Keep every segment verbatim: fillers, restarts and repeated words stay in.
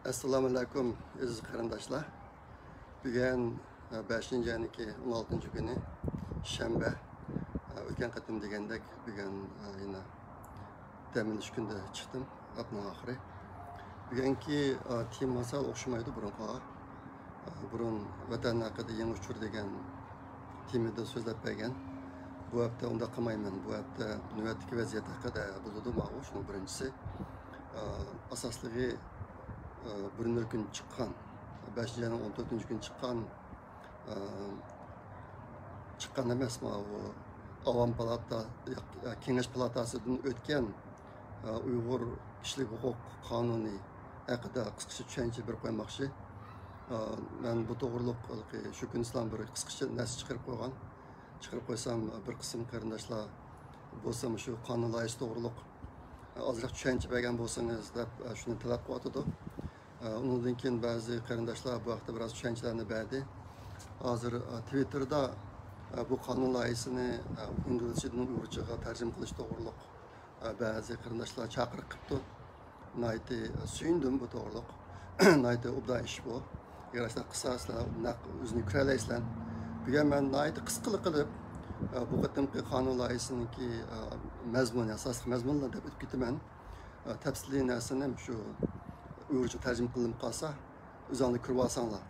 ئەسسالامۇئەلەيكۇم، ئەزىز قېرىنداشلار. بۈگۈن، ئە، بەشىنچى ئاينىڭكى ئون ئالتىنچى كۈنى، شەنبە. ئە، ئۆتكەن قېتىم دېگەندەك، بۈگۈن، ئە، يەنە دەم ئېلىش كۈندە چىقتىم، ئاپتوننىڭ ئاخىرى. بۈگۈنكى، ئە، تېما سەل ئوخشىمايدۇ بۇرۇنقىغا. ئە، بۇرۇن ۋەتەن ھەققىدە يېڭى ئۇچۇر دېگەن تېمىدا سۆزلەپ بەرگەن. بۇ ھەپتە ئۇنداق قىلمايمەن. بۇ ھەپتە نۆۋەتتىكى ۋەزىيەت ھەققىدە بولىدۇ، ماۋۇ شۇنىڭ بىرىنچىسى. ئە، ئاساسلىقى، ئە، بىرىنچى كۈن چىققان، بەشىنچى ئاينىڭ ئون تۆتىنچى كۈنى چىققان، ئە، چىققان ئەمەس، ماۋۇ ئاۋام پالاتا، ياق، كېڭەش پالاتاسىدىن ئۆتكەن، ئە، ئۇيغۇر كىشىلىك ھوقۇق قانۇنى ھەققىدە قىسقىچە چۈشەنچە بېرىپ قويماقچى. ئە، مەن بۇ توغرۇلۇق ھېلىقى شۇ كۈنى سىلەرنىڭ بىر قىسقىچە نەرسە چىقىرىپ قويغان. چىقىرىپ قويسام، بىر قىسىم قېرىنداشلار بولسا مۇشۇ قانۇن لايىھىسى توغرۇلۇق ئازراق چۈشەنچە بەرگەن بولسىڭىز دەپ، شۇنى تەلەپ قىلىۋاتىدۇ. ئۇنىڭدىن كېيىن بەزى قېرىنداشلار بۇ ھەقتە بىراز چۈشەنچىلەرنى بەردى. ھازىر، تىۋىتتېردا، بۇ قانۇن لايىھىسىنى، ئىنگلىزچىدىن ئۇيغۇرچىغا تەرجىمە قىلىش توغرۇلۇق، بەزى قېرىنداشلار چاقىرىق قىپتۇ. ناھايىتى سۆيۈندۈم بۇ توغرۇلۇق. ناھايىتى ئوبدان ئىش بۇ. ئەگەر ئاشۇنداق قىلسا، سىلەر نەق يۈزىنى كۆرەلەيسىلەر. بۈگۈن مەن ناھايىتى قىسقىلا قىلىپ، ئە، بۇ قېتىمقى قانۇن لايىھىسىنىڭكى، ئە، مەزمۇنى، ئاساسلىق مەزمۇنلىرىنى دەپ ئۆتۈپ كېتىمەن. ئە، تەپسىلىي نەرسىنى شۇ ئۇيغۇرچە تەرجىمە قىلىنىپ قالسا، ئۆزۈڭلار كۆرۈۋالساڭلار.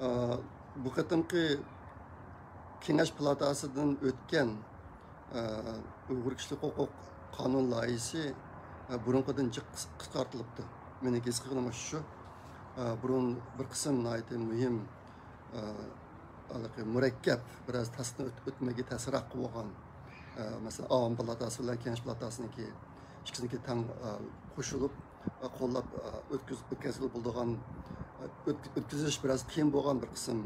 ئە، بۇ قېتىمقى كېڭەش پالاتاسىدىن ئۆتكەن ئۇيغۇر كىشىلىك ھوقۇق قانۇن لايىھىسى بۇرۇنقىدىن جىق قىس-، قىسقارتىلىپتۇ. مېنىڭ ھېس قىلغىنىم شۇ. بۇرۇن بىر قىسىم ناھايىتى مۇھىم، ھېلىقى مۇرەككەپ، بىراز تەستىن ئۆت-، ئۆتمىگە تەسرەك بولغان، مەسىلەن، ئاۋام پالاتاسى بىلەن كېڭەش پالاتاسىنىڭكى ئىككىسىنىڭكى تەڭ، قوشۇلۇپ، قوللاپ، ئۆتكۈز-، ئۆتكەزگىلى بولىدىغان، ئۆتك-، ئۆتكۈزۈش بىراز قىيىن بولغان بىر قىسىم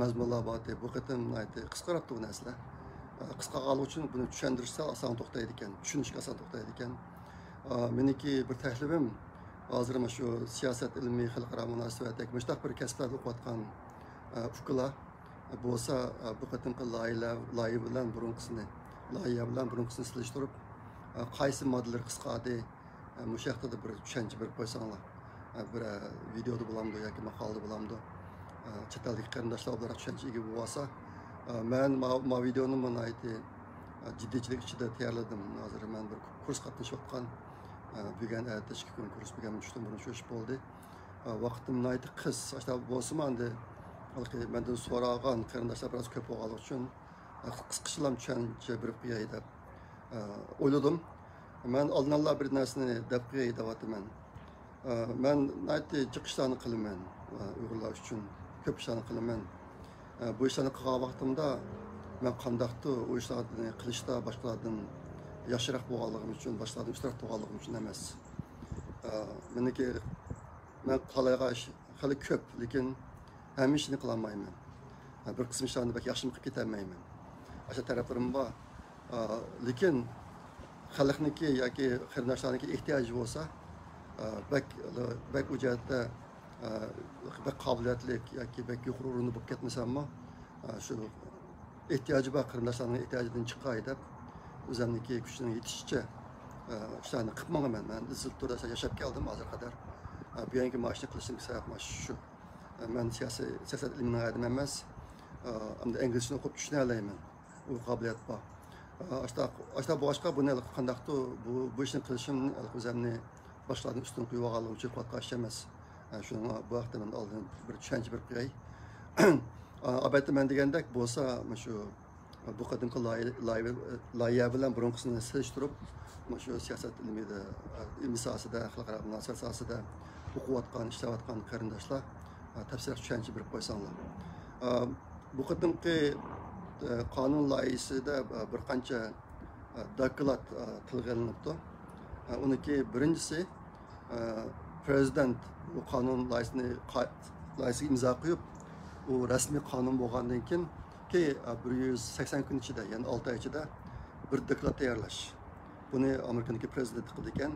مەزمۇنلار بار ئىدى. بۇ قېتىم ناھايىتى قىسقىراپتۇ بۇ نەرسىلەر. قىسقارغانلىكى ئۈچۈن بۇنى چۈشەندۈرۈش سەل ئاسان توختايدىكەن، چۈشىنىشكە ئاسان توختايدىكەن. مېنىڭكى بىر تەكلىپىم، ھازىر مانا شۇ سىياسەت ئىلمى، خەلقئارا مۇناسىۋەتتەك مۇشۇنداق بىر كەسىپلەردە ئوقۇۋاتقان ئۇكىلار بولسا، بۇ قېتىمقى لايىھەلەر، لايىھە بىلەن بۇرۇنقىسىنى، لايىھە بىلەن بۇرۇنقىسىنى سېلىشتۇرۇپ، قايسى ماددىلىرى قىسقاردى، مۇشۇ ھەقتە بىر چۈشەنچە بېرىپ قويساڭلار، بىر ۋىدېودا بولامدۇ ياكى ماقالىدا بولامدۇ، چەت ئەلدىكى قېرىنداشلار ئوبدانراق چۈشەنچە ئىگە بولۇۋالسا. مەن ما، ما ۋىدېونى ناھايىتى جىددىيچىلىك ئىچىدە تەييارلىدىم. ھازىر مەن بىر كۇرس قاتنىشىۋاتقان، بۈگۈن ئەتە ئىككى كۈن كۇرس، بۈگۈن چۈشتىن بۇرۇن شۇ ئىش بولدى. ۋاقتىم ناھايىتى قىس. ئاشۇنداق بولسىمۇ ئەمدى ھېلىقى مەندىن سورىغان قېرىنداشلار بىراز كۆپ بولغانلىقى ئۈچۈن، قىسقىچىلا چۈشەنچە بېرىپ قوياي دەپ ئويلىدىم. مەن ئالدىنلا بىر نەرسىنى دەپ قوياي دەۋاتىمەن. مەن ناھايىتى جىق ئىشلارنى قىلىمەن، ئۇيغۇرلار ئۈچۈن كۆپ ئىشلارنى قىلىمەن. بۇ ئىشلارنى قىلغان ۋاقتىمدا مەن قانداقتۇر ئۇ ئىشلارنى قىلىشتا باشقىلاردىن ياخشىراق بولغانلىقىم ئۈچۈن، باشقىلاردىن ئۈستۈنرەك بولغانلىقىم ئۈچۈن ئەمەس. مېنىڭكى، مەن قىلالايدىغان ئىش خېلى كۆپ، لېكىن ھەممە ئىشنى قىلالمايمەن. بىر قىسىم ئىشلارنى بەك ياخشىمۇ قىلىپ كېتەلمەيمەن. ئاشۇ تەرەپلىرىم بار. لېكىن خەلقنىڭكى ياكى قېرىنداشلارنىڭكى ئېھتىياجى بولسا، بەك، بەك ئۇ جەھەتتە، بەك قابىلىيەتلىك ياكى بەك يۇقىرى ئورۇندا بولۇپ كەتمىسەممۇ، شۇ ئېھتىياجى بار قېرىنداشلارنىڭ ئېھتىياجىدىن چىقاي دەپ، ئۆزۈمنىڭكى كۈچىنىڭ يېتىشىچە، ئە، ئىشلارنى قىلىپ ماڭىمەن. مەن ئىزچىل تۈردە ياشاپ كەلدىم ھازىرغا قەدەر. ئە، بۈگۈنكى مانا شۇنى قىلىشىمدىكى سەۋەب مانا شۇ. ئە، مەن سىياسىي، سىياسەت ئىلمىنىڭ ئادىمى ئەمەس. ئە، ئەمدى ئىنگلىزچىنى ئوقۇپ چۈشىنەلەيمەن. ئۇ قابىلىيەت بار. ئە، ئاشۇنداق، ئاشۇنداق بولغاچقا بۇنى قانداقتۇر بۇ، بۇ ئىشنى قىلىشىم ئۆزۈمنى باشقىلاردىن ئۈستۈن قويۇۋالغانلىقىم ئۈچۈن قىلىۋاتقان ئىش ئەمەس. ئە، شۇنىڭغا بۇ ھەقتە مەن ئالدىن بىر چۈشەنچە بېرىپ قوياي. ئە، ئەلۋەتتە مەن دېگەندەك بولسا، مۇشۇ بۇ قېتىمقى لايىھە، لايىھە، لايىھە بىلەن بۇرۇنقىسىنى سېلىشتۇرۇپ، مۇشۇ سىياسەت ئىلمىدە، ئىلمىي ساھەسىدە، خەلقئارا مۇناسىۋەت ساھەسىدە ئوقۇۋاتقان، ئىشلەۋاتقان قېرىنداشلار، تەپسىلىي چۈشەنچە بېرىپ قويساڭلار. بۇ قېتىمقى قانۇن لايىھىسىدە بىر قانچە دوكلات تىلغا ئېلىنىپتۇ. ئۇنىڭكى بىرىنچىسى، ئە، پرېزىدېنت بۇ قانۇن لايىھىسىنى قا-، لايىھىسىگە ئىمزا قويۇپ، ئۇ رەسمىي قانۇن بولغاندىن كېيىن، كېيىن، ئە، بىر يۈز سەكسەن كۈن ئىچىدە، يەنى ئالتە ئاي ئىچىدە بىر دوكلات تەييارلاش. بۇنى ئامېرىكىنىڭكى پرېزىدېنتى قىلىدىكەن.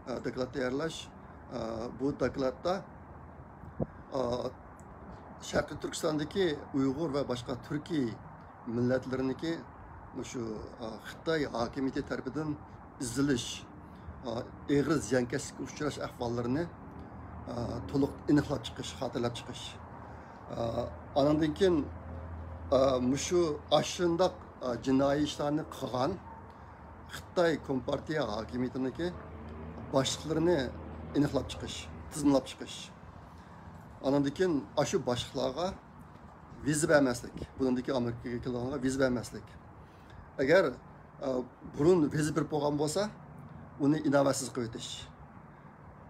ئە، دوكلات تەييارلاش. ئە، بۇ دوكلاتتا، ئە، شەرقىي تۈركىستاندىكى ئۇيغۇر ۋە باشقا تۈركىي مىللەتلىرىنىڭكى مۇشۇ، ئا، خىتاي ھاكىمىيىتى تەرىپىدىن ئېزىلىش، ئا، ئېغىر زىيانكەشلىككە ئۇچراش ئەھۋاللىرىنى ئە، تولۇق ئېنىقلاپ چىقىش، خاتىرىلەپ چىقىش. ئە، ئانىڭدىن كېيىن، ئە، مۇشۇ ئاشۇنداق، ئە، جىنايى ئىشلارنى قىلغان خىتاي كومپارتىيە ھاكىمىيىتىنىڭكى باشلىقلىرىنى ئېنىقلاپ چىقىش، تىزىملاپ چىقىش. ئانىڭدىن كېيىن ئاشۇ باشلىقلارغا ۋىزا بەرمەسلىك، بۇنىڭدىكى ئامېرىكىغا كېلىدىغانلارغا ۋىزا بەرمەسلىك. ئەگەر، ئە، بۇرۇن ۋىزا بېرىپ بولغان بولسا، ئۇنى ئىناۋەتسىز قىلىۋېتىش.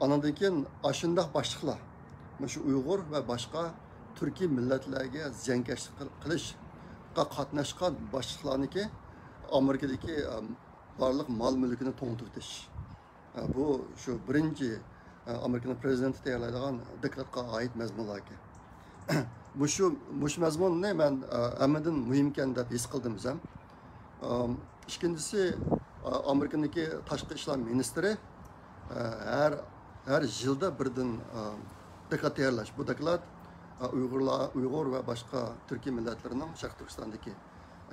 ئانىڭدىن كېيىن ئاشۇنداق باشلىقلار، مۇشۇ ئۇيغۇر ۋە باشقا تۈركىي مىللەتلەرگە زىيانكەشلىك قىل-، قىلىشقا قاتناشقان باشلىقلارنىڭكى ئامېرىكىدىكى، ئە، بارلىق مال-مۈلكىنى توڭلىتىۋېتىش. ئە، بۇ شۇ بىرىنچى، ئە، ئامېرىكىنىڭ پرېزىدېنتى تەييارلايدىغان دوكلاتقا ئائىت مەزمۇنلاركەن. مۇشۇ، مۇشۇ مەزمۇننى مەن، ئە، ھەممىدىن مۇھىمكەن دەپ ھېس قىلدىم ئۆزۈم. ئىككىنچىسى، ئامېرىكىنىڭكى تاشقى ئىشلار مىنىستىرى، ھەر، ھەر يىلدا بىردىن دوكلات تەييارلاش. بۇ دوكلات ئۇيغۇرلار، ئۇيغۇر ۋە باشقا تۈركىي مىللەتلەرنىڭ شەرقىي تۈركىستاندىكى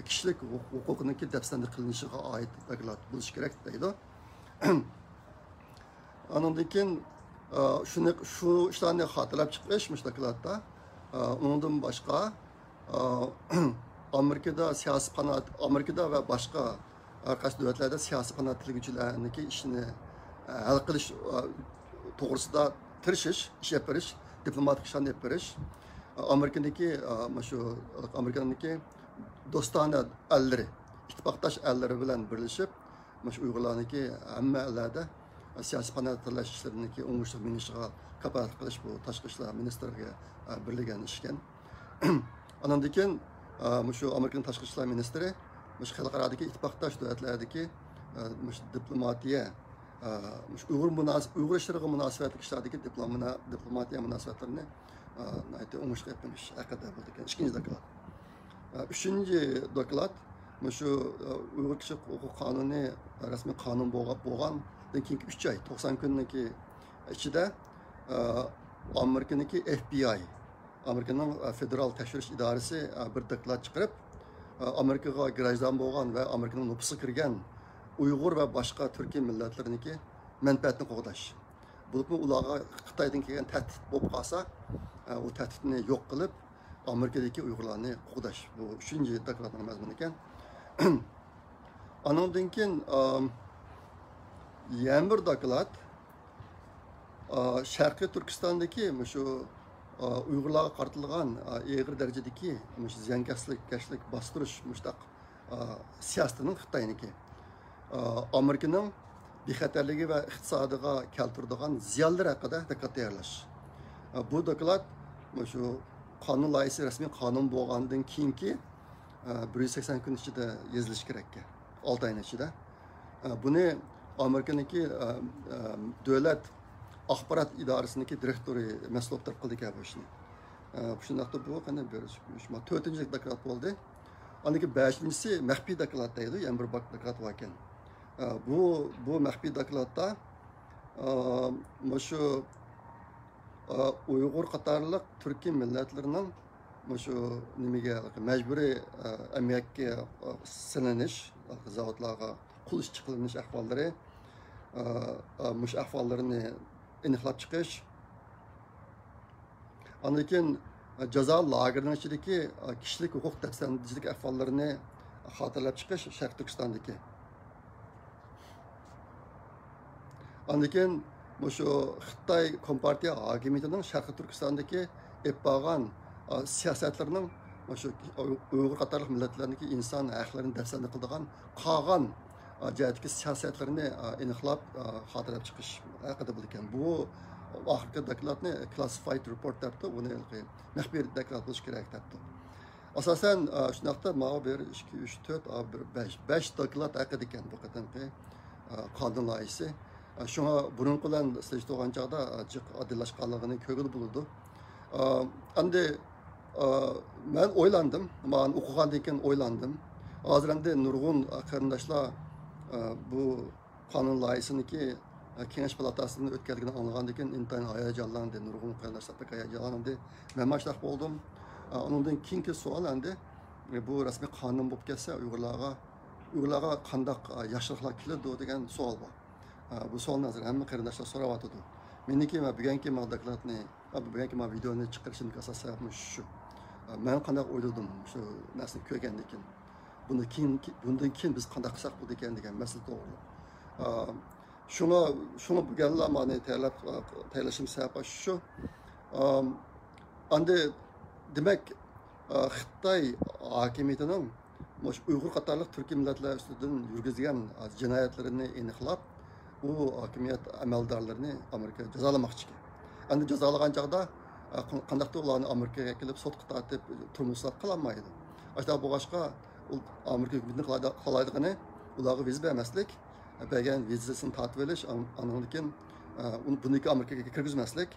كىشىلىك ھوق-، ھوقۇقىنىڭكى دەپسەندە قىلىنىشىغا ئائىت دوكلات بولۇشى كېرەك دەيدۇ. ئانىڭدىن كېيىن، ئا، شۇنى، شۇ ئىشلارنى خاتىرىلەپ چىقىش مۇشۇ دوكلاتتا. ئا، ئۇنىڭدىن باشقا، ئا، ئامېرىكىدا سىياسىي پاناھ، ئامېرىكىدا ۋە باشقا ھەر قايسى دۆلەتلەردە سىياسىي پاناھ تىلىگۈچىلەرنىڭكى ئىشىنى، ئا، ھەل قىلىش، ئا، توغرىسىدا تىرىشىش، ئىش ئېلىپ بېرىش، دىپلوماتىك ئىشلارنى ئېلىپ بېرىش. ئا، ئامېرىكىدىكى، ئا، مۇشۇ ئامېرىكىنىڭكى دوستانە ئەللىرى، ئىتتىپاقداش ئەللىرى بىلەن بىرلىشىپ، مۇشۇ ئۇيغۇرلارنىڭكى ھەممە ئەللەردە سىياسىي پاناھ تاللاش ئىشلىرىنىڭكى ئوڭۇشلۇق مېڭىشىغا كاپالەتلىك قىلىش بۇ تاشقى ئىشلار مىنىستىرلىقىگە، ئە، بېرىلگەن ئىشكەن. ئانىڭدىن كېيىن، ئە، مۇشۇ ئامېرىكىنىڭ تاشقى ئىشلار مىنىستىرى مۇشۇ خەلقئارادىكى ئىتتىپاقداش دۆلەتلەردىكى، ئە، مۇشۇ دىپلوماتىيە، ئە، مۇشۇ ئۇيغۇر مۇناس-، ئۇيغۇر ئىشلىرىغا مۇناسىۋەتلىك ئىشلاردىكى دىپلومىنا-، دىپلوماتىيە مۇناسىۋەتلىرىنى، ئە، ناھايىتى ئوڭۇشلۇق ئېلىپ مېڭىش ھەققىدە بولىدىكەن. ئىككىنچى دوكلات. ئە، ئۈچىنچى دوكلات، مۇشۇ، ئە، ئۇيغۇر كىشىلىك ھوقۇق قانۇنى رەسمىي قانۇن بولغا-، بولغاندىن كېيىنكى ئۈچ ئاي، توقسان كۈننىڭكى ئىچىدە، ئە، ئامېرىكىنىڭكى ئېف بى ئاي، ئامېرىكىنىڭ، ئە، فېدېرال تەكشۈرۈش ئىدارىسى، ئە، بىر دوكلات چىقىرىپ، ئە، ئامېرىكىغا گىراژدان بولغان ۋە ئامېرىكىنىڭ نوپۇسىغا كىرگەن ئۇيغۇر ۋە باشقا تۈركىي مىللەتلىرىنىڭكى مەنپەئەتىنى قوغداش. بولۇپمۇ ئۇلارغا خىتايدىن كەلگەن تەھدىت بولۇپ قالسا، ئە، ئۇ تەھدىتنى يوق قىلىپ، ئامېرىكىدىكى ئۇيغۇرلارنى قوغداش. بۇ ئۈچىنچى دوكلاتنىڭ مەزمۇنى ئىكەن. ئانىڭدىن كېيىن، ئام، يەنە بىر دوكلات، ئا، شەرقىي تۈركىستاندىكى مۇشۇ، ئا، ئۇيغۇرلارغا قارىتىلغان، ئا، ئېغىر دەرىجىدىكى مۇشۇ زىيانكەشلىك، كەشلىك باستۇرۇش مۇشتاق، ئا، سىياسىتىنىڭ خىتاينىڭكى، ئا، ئامېرىكىنىڭ بىخەتەرلىكى ۋە ئىقتىسادىغا كەلتۈرىدىغان زىيانلىرى ھەققىدە دوكلات تەييارلاش. ئا، بۇ دوكلات مۇشۇ قانۇن لايىھىسى رەسمىي قانۇن بولغاندىن كېيىنكى، ئا، بىر يۈز سەكسەن كۈن ئىچىدە يېزىلىشى كېرەككەن. ئالتە ئاينىڭ ئىچىدە. ئا، بۇنى ئامېرىكىنىڭكى، ئا، ئا، دۆلەت ئاخبارات ئىدارىسىنىڭكى دىرېكتورى مەسئۇل بولۇپ قىلدىكەن بۇ ئىشنى. ئا، شۇنداقتا بۇ قېنى بىر، ئۈچ، تۆتىنچى دوكلات بولدى. ئاندىن كېيىن بەشىنچىسى مەخپىي دوكلات دەيدۇ، يەنە بىر بوك-، دوكلات باركەن. ئا، بۇ، بۇ مەخپىي دوكلاتتا، ئا، مۇشۇ، ئا، ئۇيغۇر قاتارلىق تۈركىي مىللەتلىرىنىڭ مۇشۇ نېمىگە، مەجبۇرىي، ئا، ئەمگەككە، ئا، سېلىنىش، زاۋۇتلارغا قۇل ئىشچى قىلىنىش ئەھۋاللىرى، ئا، ئا، مۇشۇ ئەھۋاللىرىنى ئېنىقلاپ چىقىش. ئاندىن كېيىن، ئا، جازا لاگېرىنىڭ ئىچىدىكى، ئا، كىشىلىك ھوقۇق دەپسەندىچىلىك ئەھۋاللىرىنى خاتىرىلەپ چىقىش شەرقىي تۈركىستاندىكى. ئاندىن كېيىن مۇشۇ خىتاي كومپارتىيە ھاكىمىيىتىنىڭ شەرقىي تۈركىستاندىكى ئېلىپ بارغان، ئا، سىياسەتلىرىنىڭ مۇشۇ ئۇيغۇر قاتارلىق مىللەتلەرنىڭكى ئىنسان ھەقلىرىنى دەپسەندە قىلىدىغان قالغان، ئا، جەھەتتىكى سىياسەتلىرىنى، ئا، ئېنىقلاپ، ئا، خاتىرىلەپ چىقىش ھەققىدە بولىدىكەن. بۇ ئاخىرقى دوكلاتنى كلاسسىفايد رېپورت دەپتۇ، بۇنى مەخپىي دوكلات بولۇشى كېرەك دەپتۇ. ئاساسەن، ئا، شۇنداقتا ماۋۇ بىر، ئىككى، ئۈچ، تۆت، ئا، بىر، بەش، بەش دوكلات ھەققىدىكەن بۇ قېتىمقى، ئا، قانۇن لايىھىسى. ئا، شۇڭا بۇرۇنقى بىلەن سېلىشتۇرغان چاغدا، ئا، جىق ئاددىيلاشقانلىقىنى كۆرگىلى بولىدۇ. ئا، ئەمدى، ئا، مەن ئويلاندىم، مانا ئوقۇغاندىن كېيىن ئويلاندىم. ھازىر ئەمدى نۇرغۇن، ئا، قېرىنداشلار، ئا، بۇ قانۇن لايىھىسىنىڭكى، ئە، كېڭەش پالاتاسىدىن ئۆتكەنلىكىنى ئاڭلىغاندىن كېيىن ئىنتايىن ھاياجانلاندى، نۇرغۇن قېرىنداشلار بەك ھاياجانلاندى. مەنمۇ شۇنداق بولدۇم. ئە، ئۇنىڭدىن كېيىنكى سوئال ئەمدى، ئە، بۇ رەسمىي قانۇن بولۇپ كەتسە ئۇيغۇرلارغا، ئۇيغۇرلارغا قانداق، ئە، ياخشىلىقلار كېلىدۇ دېگەن سوئال بار. ئە، بۇ سوئالنى ھازىر ھەممە قېرىنداشلار سوراۋاتىدۇ. مېنىڭكى مانا بۈگۈنكى مانا دوكلاتنى، بۈگۈنكى مانا ۋىدېونى چىقىرىشىمدىكى ئاساسىي سەۋەبمۇ شۇ. مەن قانداق ئويلىدىم شۇ نەرسىنى كۆرگەندىن كېيىن؟ بۇنى كېيىن، بۇندىن كېيىن بىز قانداق قىلساق بولىدىكەن دېگەن مەسىلە توغرۇلۇق. شۇڭا، شۇڭا بۈگۈنلا مانى تەييارلاپ، تەييارلىشىم سەۋەبى شۇ. ئەمدى دېمەك، خىتاي ھاكىمىيىتىنىڭ مۇشۇ ئۇيغۇر قاتارلىق تۈركىي مىللەتلەر ئۈستىدىن يۈرگۈزگەن جىنايەتلىرىنى ئېنىقلاپ، ئۇ ھاكىمىيەت ئەمەلدارلىرىنى ئامېرىكا جازالىماقچى ئىكەن. ئەمدى جازالىغان چاغدا، ئە، قا-، قانداقتۇر ئۇلارنى ئامېرىكىغا ئەكېلىپ سوتقا تارتىپ، تۈرمىگە سولاپ قالالمايدۇ. ئاشۇنداق بولغاچقا، ئۇ ئامېرىكا ھۆكۈمىتىنىڭ قىلايدىغىنى ئۇلارغا ۋىزا بەرمەسلىك، بەرگەن ۋىزىسىنى تارتىپ ئېلىش، ئان-، ئاندىن كېيىن، ئە، ئۇنى، بۇنىڭكى ئامېرىكىغا كىرگۈزمەسلىك،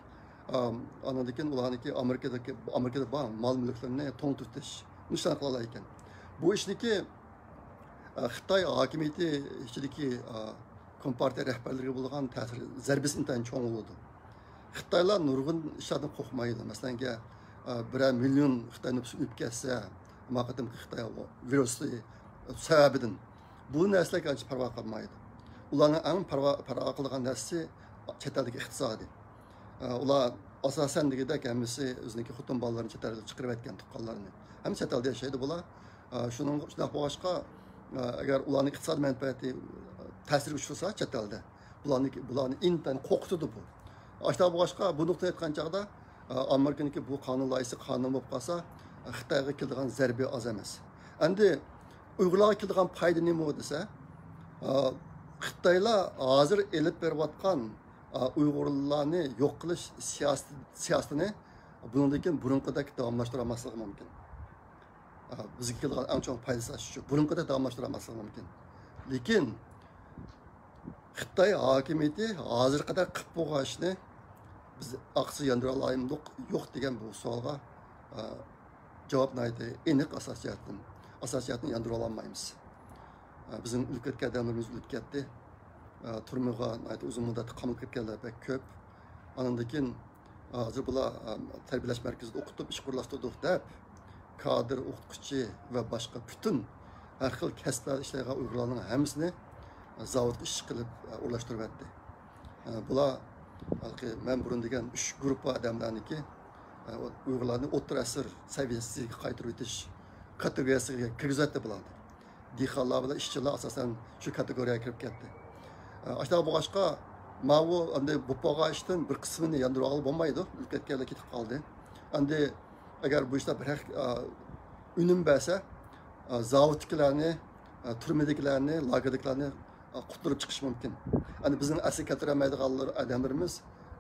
ئە، ئاندىن كېيىن ئۇلارنىڭكى ئامېرىكىدىكى، ئامېرىكىدا بار مال مۈلۈكلىرىنى توڭتىتىش، مۇشۇلارنى قىلالايدىكەن. بۇ ئىشنىكى، ئە، خىتاي ھاكىمىيىتى ئىچىدىكى، ئە، كومپارتىيە رەھبەرلىرىگە بولغان تەسىر زەربىسى ئىنتايىن چوڭ بولىدۇ. خىتايلار نۇرغۇن ئىشلاردىن قورقمايدۇ. مەسىلەنگە، ئە، بىرەر مىليون خىتاي نوپۇسى ئۆلۈپ كەتسە، ما قېتىمقى خىتاي ۋىرۇسى سەۋەبىدىن، بۇ نەرسىلەرگە ئانچە پەرۋا قىلمايدۇ. ئۇلارنىڭ ئەڭ پەرۋا، پەرۋا قىلىدىغان نەرسىسى چەت ئەلدىكى ئىقتىسادى. ئە، ئۇلار ئاساسەن دېگۈدەك ھەممىسى ئۆزىنىڭكى خوتۇن بالىلىرىنى چەت ئەلگە چىقىرىۋەتكەن تۇغقانلارنى. ھەم چەت ئەلدە ياشايدۇ بۇلار. ئە، شۇنىڭ، شۇنداق بولغاچقا، ئە، ئەگەر ئۇلارنىڭ ئىقتىساد مەنپەئەتى، ئە، تەسىرگە ئۇچرىسا چەت ئەلدە، بۇلارنى، بۇلارنى ئىنتايىن قورقۇتىدۇ بۇ. ئاشۇنداق بولغاچقا، بۇ نۇقتىنى ئېيتقان چاغدا، ئە، ئامېرىكىنىڭكى بۇ قانۇن لايىھىسى قانۇن بولۇپ قالسا، ئە، خىتايغا كېلىدىغان زەربە ئاز ئەمەس. ئەمدى ئۇيغۇرلارغا كېلىدىغان پايدا نېمە دېسە، ئە، خىتايلار ھازىر ئېلىپ بېرىۋاتقان، ئە، ئۇيغۇرلارنى يوق قىلىش سىياسىتى، سىياسىتىنى بۇنىڭدىن كېيىن بۇرۇنقىدەك داۋاملاشتۇرالماسلىقى مۇمكىن. ئە، بىزگە كېلىدىغان ئەڭ چوڭ پايدىسى شۇ. بۇرۇنقىدەك داۋاملاشتۇرالماسلىقى مۇمكىن. لېكىن خىتاي ھاكىمىيىتى ھازىرغا قەدەر قىلىپ بولغان ئىشنى بىز ئارقىسىغا ياندۇرالايمىدۇق، يوق دېگەن بۇ سوئالغا، ئە، جاۋاب ناھايىتى ئېنىق ئاساسىي جەھەتتىن. ئاساسىي جەھەتتىن ياندۇرالمايمىز. ئە، بىزنىڭ ئۆلۈپ كەتكەن ئادەملىرىمىز ئۆلۈپ كەتتى. ئە، تۈرمىگە ناھايىتى ئۇزۇن مۇددەتتە قامىلىپ كەتكەنلەر بەك كۆپ. ئاندىن كېيىن، ھازىر بۇلار، ئە، تەربىيەلەش مەركىزىدە ئوقۇتۇپ، ئىشقا ئورۇنلاشتۇردۇق دەپ، كادىر، ئوقۇتقۇچى ۋە باشقا پۈتۈن ھەر خىل كەسىپلەردە ئىشلەيدىغان ئۇيغۇرلارنىڭ ھەممىسىنى زاۋۇتقا ئىشچى قىلىپ، ئە، ئورۇنلاشتۇرۇۋەتتى. ئە، بۇلار ھېلىقى مەن بۇرۇن دېگەن ئۈچ گۇرۇپپا ئادەملەرنىكى، ئە، ئۇيغۇرلارنى ئوتتۇرا ئەسىر سەۋىيەسىگە قايتۇرۇۋېتىش كاتېگورىيەسىگە كىرگۈزەتتى بۇلارنى. دېھقانلار بىلەن ئىشچىلار ئاساسەن شۇ كاتېگورىيەگە كىرىپ كەتتى. ئە، ئاشۇنداق بولغاچقا، ماۋۇ ئەمدى بولۇپ بولغان ئىشتىن بىر قىسمىنى ياندۇرۇۋالغىلى بولمايدۇ. ئۆلۈپ كەتكەنلەر كېتىپ قالدى. ئەمدى ئەگەر بۇ ئىشلار بىر ھەق-، ئە، ئۈنۈم بەرسە، ئە، زاۋۇتتىكىلەرنى، ئە، تۈرمىدىكىلەرنى، لاگېردىكىلەرنى، ئە، قۇتۇلدۇرۇپ چىقىش مۇمكىن. ئەمدى بىزنىڭ ئەسلىگە كەلتۈرەلمەيدىغانلار، ئادەملىرىمىز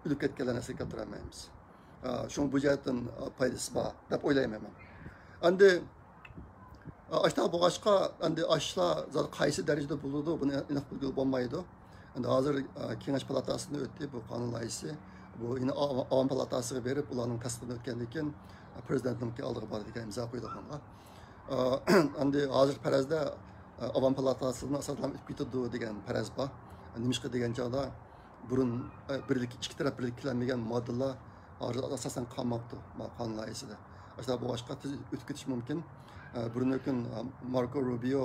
ئۆلۈپ كەتكەنلەرنى ئەسلىگە كەلتۈرەلمەيمىز. ئە، شۇڭا بۇ جەھەتتىن، ئە، پايدىسى بار دەپ ئويلايمەن مەن. ئەمدى، ئە، ئاشۇنداق بولغاچقا، ئەمدى ئاشۇلار زادى قايسى دەرىجىدە بولىدۇ، بۇنى ئېنىق بىلگىلى بولمايدۇ. ئەمدى ھازىر، ئە، كېڭەش پالاتاسىدىن ئۆتتى بۇ قانۇن لايىھىسى. بۇ يەنە ئاۋ-، ئاۋام پالاتاسىغا بېرىپ، ئۇلارنىڭ تەستىقىدىن ئۆتكەندىن كېيىن، ئە، پرېزىدېنتنىڭكى ئالدىغا بارىدىكەن ئىمزا قويىدىغانغا. ئە، ئەمدى ھازىر پەرەزدە، ئە، ئاۋام پالاتاسىدىن ئاساسەن ئۆتۈپ كېتىدۇ دېگەن پەرەز بار. نېمىشقا دېگەن چاغدا، بۇرۇن، ئە، بىرلىك، ئىككى تەرەپ بىرلىككە كېلەلمىگەن ماددىلار ھازىر ئاساسەن قالماپتۇ، ما قانۇن لايىھىسىدە. ئاشۇنداق بولغاچقا تېز ئۆتۈپ كېتىشى مۇمكىن. ئە، بۇرۇن ھۆكۈم، ئە، ماركو روبىيو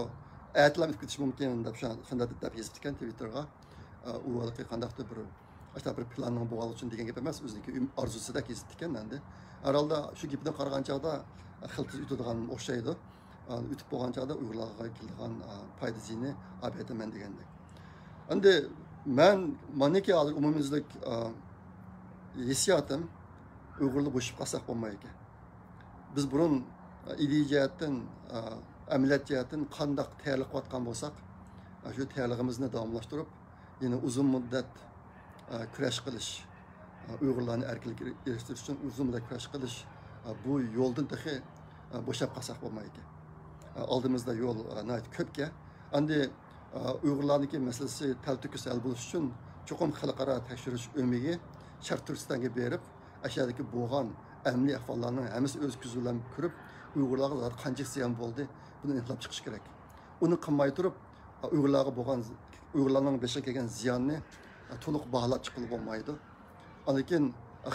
ئەتىلا ئۆتۈپ كېتىشى مۇمكىن دەپ شۇ-، شۇنداق دەپ يېزىپتىكەن تىۋىتتېرغا. ئە، ئۇ ھېلىقى قانداقتۇر بىر، ئاشۇنداق بىر پىلاننىڭ بولغانلىقى ئۈچۈن دېگەن گەپ ئەمەس، ئۆزىنىڭكى ئۈم-، ئارزۇسىدەك يېزىپتىكەن ئەمدى. ھەر ھالدا شۇ گېپىدىن قارىغان چاغدا، ئە، خېلى تېز ئۆتىدىغان ئوخشايدۇ. ئە، ئۆتۈپ بولغان چاغدا ئۇيغۇرلارغا كېلىدىغان، ئە، پايدا زىيىنى ئاپىرىمەن دېگەندەك. ئەمدى مەن مانىكى ھازىر ئومۇميۈزلۈك، ئە، ھېسسىياتىم ئۇيغۇرلار بوشىشىپ قالساق بولمايدىكەن. بىز بۇرۇن، ئە، ئىدىيە جەھەتتىن، ئە، ئەمەلىيەت جەھەتتىن قانداق تەييارلىق قىلىۋاتقان بولساق، ئە، شۇ تەييارلىقىمىزنى داۋاملاشتۇرۇپ، يەنە ئۇزۇن مۇددەت، ئە، كۈرەش قىلىش، ئە، ئۇيغۇرلارنى ئەركىنلىككە ئېرىشتۈرۈش ئۈچۈن ئۇزۇن مۇددەت كۈرەش قىلىش، ئە، بۇ يولدىن تېخى، ئە، بوشاپ قالساق بولمايدىكەن. ئە، ئالدىمىزدا يول، ئە، ناھايىتى كۆپكەن. ئەمدى، ئە، ئۇيغۇرلارنىڭكى مەسىلىسى تەلتۆكۈس ھەل بولۇشى ئۈچۈن چوقۇم خەلقئارا تەكشۈرۈش ئۆمىكى شەرقىي تۈركىستانغا بېرىپ، ئەشەدىكى بولغان ئەمەلىي ئەھۋاللارنىڭ ھەممىسى ئۆز كۆزى بىلەن كۆرۈپ، ئۇيغۇرلارغا زادى قانچىلىك زىيان بولدى، بۇنى ئېنىقلاپ چىقىش كېرەك. ئۇنى قىلماي تۇرۇپ، ئۇيغۇرلارغا بولغان، ئۇيغۇرلارنىڭ بېشىغا كەلگەن زىياننى تولۇق باھالاپ چىققىلى بولمايدۇ. ئاندىن كېيىن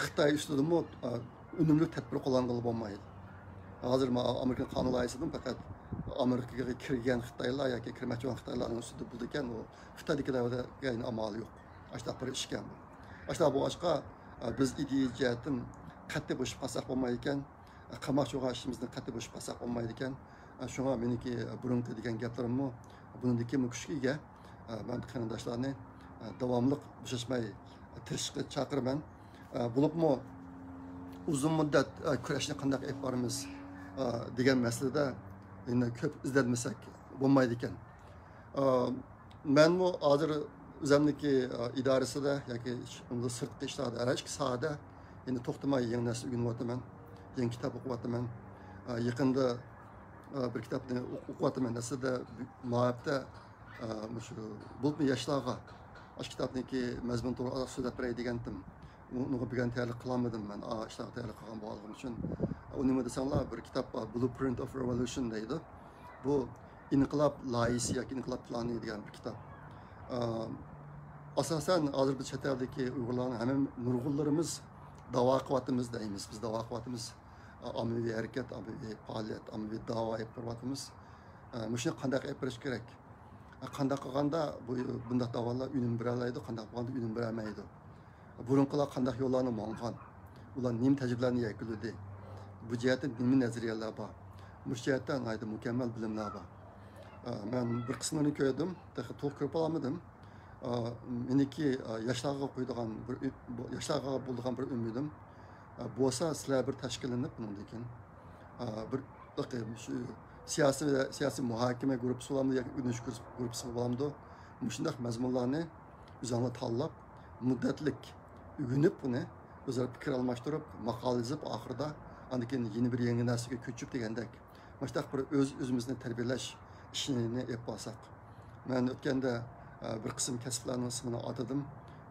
خىتاي ئۈستىدىمۇ ئۈنۈملۈك تەدبىر قوللانغىلى بولمايدۇ. ھازىر ما-، ئامېرىكا قانۇن لايىھەسىدىن پەقەت ئامېرىكىغا كىرگەن خىتايلار ياكى كىرمەكچى بولغان خىتايلارنىڭ ئۈستىدە بولىدىكەن، ئۇ خىتايدىكىلەرگە ئامالى يوق. ئاشۇنداق بىر ئىشكەن بۇ. ئاشۇنداق بولغاچقا، ئە، بىز ئىدىيە جەھەتتىن قەتئىي بوشاپ قالساق بولمايدىكەن، ئە، قاماق چوغا ئىشىمىزدىن قەتئىي بوشاپ قالساق بولمايدىكەن. ئە، شۇڭا مېنىڭكى، ئە، بۇرۇنقى دېگەن گەپلىرىممۇ بۇنىڭدىن كېيىنمۇ كۈچكە ئىگە. ئە، مەن قېرىنداشلارنى، ئە، داۋاملىق بوشاشماي تىرىشىشقا چاقىرىمەن. ئە، بولۇپمۇ ئۇزۇن مۇددەت، ئە، كۈرەشنى قانداق ئېلىپ بارىمىز، ئە، دېگەن مەسىلىدە يەنە كۆپ ئىزدەنمىسەك بولمايدىكەن. ئە، مەنمۇ ھازىر ئۆزەمنىڭكى، ئە، ئىدارىسىدە ياكى ئىش-، سىرتقى ئىشلاردا ھەر ئىككى ساھەدە يەنە توختىماي يېڭى نەرسە ئۆگىنىۋاتىمەن، يېڭى كىتاب ئوقۇۋاتىمەن. ئە، يېقىندا، ئە، بىر كىتابنى ئوق-، ئوقۇۋاتىمەن. ئەسلىدە ما ھەپتە، ئە، مۇشۇ بولۇپمۇ ياشلارغا ئاشۇ كىتابنىڭكى مەزمۇن توغرا ئازراق سۆزلەپ بېرەي دېگەنتىم. ئۇنىڭغا بۈگۈن تەييارلىق قىلالمىدىم مەن، ئاشۇنداق تەييارلىق قىلغان بولغانلىقىم ئۈچۈن. ئۇ نېمە دېسەڭلار، بىر كىتاب بار، Blueprint of Revolution دەيدۇ. بۇ ئىنقىلاب لايىھىسى ياكى ئىنقىلاب پىلانى دېگەن بىر كىتاب. ئاساسەن ھازىر بىز چەت ئەلدىكى ئۇيغۇرلارنىڭ ھەممە نۇرغۇنلىرىمىز داۋا قىلىۋاتىمىز دەيمىز. بىز داۋا قىلىۋاتىمىز. ئاممىۋى ھەرىكەت، ئاممىۋى پائالىيەت، ئاممىۋى داۋا ئېلىپ بېرىۋاتىمىز. مۇشۇنى قانداق ئېلىپ بېرىش كېرەك؟ قانداق قىلغاندا بۇ، بۇنداق داۋالار ئۈنۈم بېرەلەيدۇ، قانداق قىلغاندا ئۈنۈم بېرەلمەيدۇ؟ بۇرۇنقىلار قانداق يوللارنى ماڭغان؟ ئۇلار نېمە تەجرىبىلەرنى يەكۈنلىدى؟ بۇ جەھەتتە نېمە نەزەرىيەلەر بار؟ مۇشۇ جەھەتتە ناھايىتى مۇكەممەل بىلىملەر بار. ئە، مەن بىر قىسمىنى كۆردۈم، تېخى تولۇق كۆرۈپ بولالمىدىم. ئە، مېنىڭكى، ئە، ياشلارغا قويىدىغان بىر ئۈ-، بۇ، ياشلارغا بولىدىغان بىر ئۈمىدىم، ئە، بولسا سىلەر بىر تەشكىللىنىپ بۇنىڭدىن كېيىن، ئە، بىر، شۇ سىياسىي، سىياسىي مۇھاكىمە گۇرۇپپىسى بولامدۇ ياكى ئۆگىنىش گۇرۇپپىسى بولامدۇ؟ مۇشۇنداق مەزمۇنلارنى ئۆزۈڭلار تاللاپ، مۇددەتلىك ئۆگىنىپ، بۇنى ئۆزئارا پىكىر ئالماشتۇرۇپ، ماقالە يېزىپ، ئاخىرىدا ئاندىن كېيىن يەنە بىر يېڭى نەرسىگە كۆچۈپ دېگەندەك، مۇشۇنداق بىر ئۆز-ئۆزىمىزنى تەربىيەلەش ئىشىنى ئېلىپ بارساق. مەن ئۆتكەندە، ئە، بىر قىسىم كەسىپلەرنىڭ ئىسمىنى ئاتىدىم.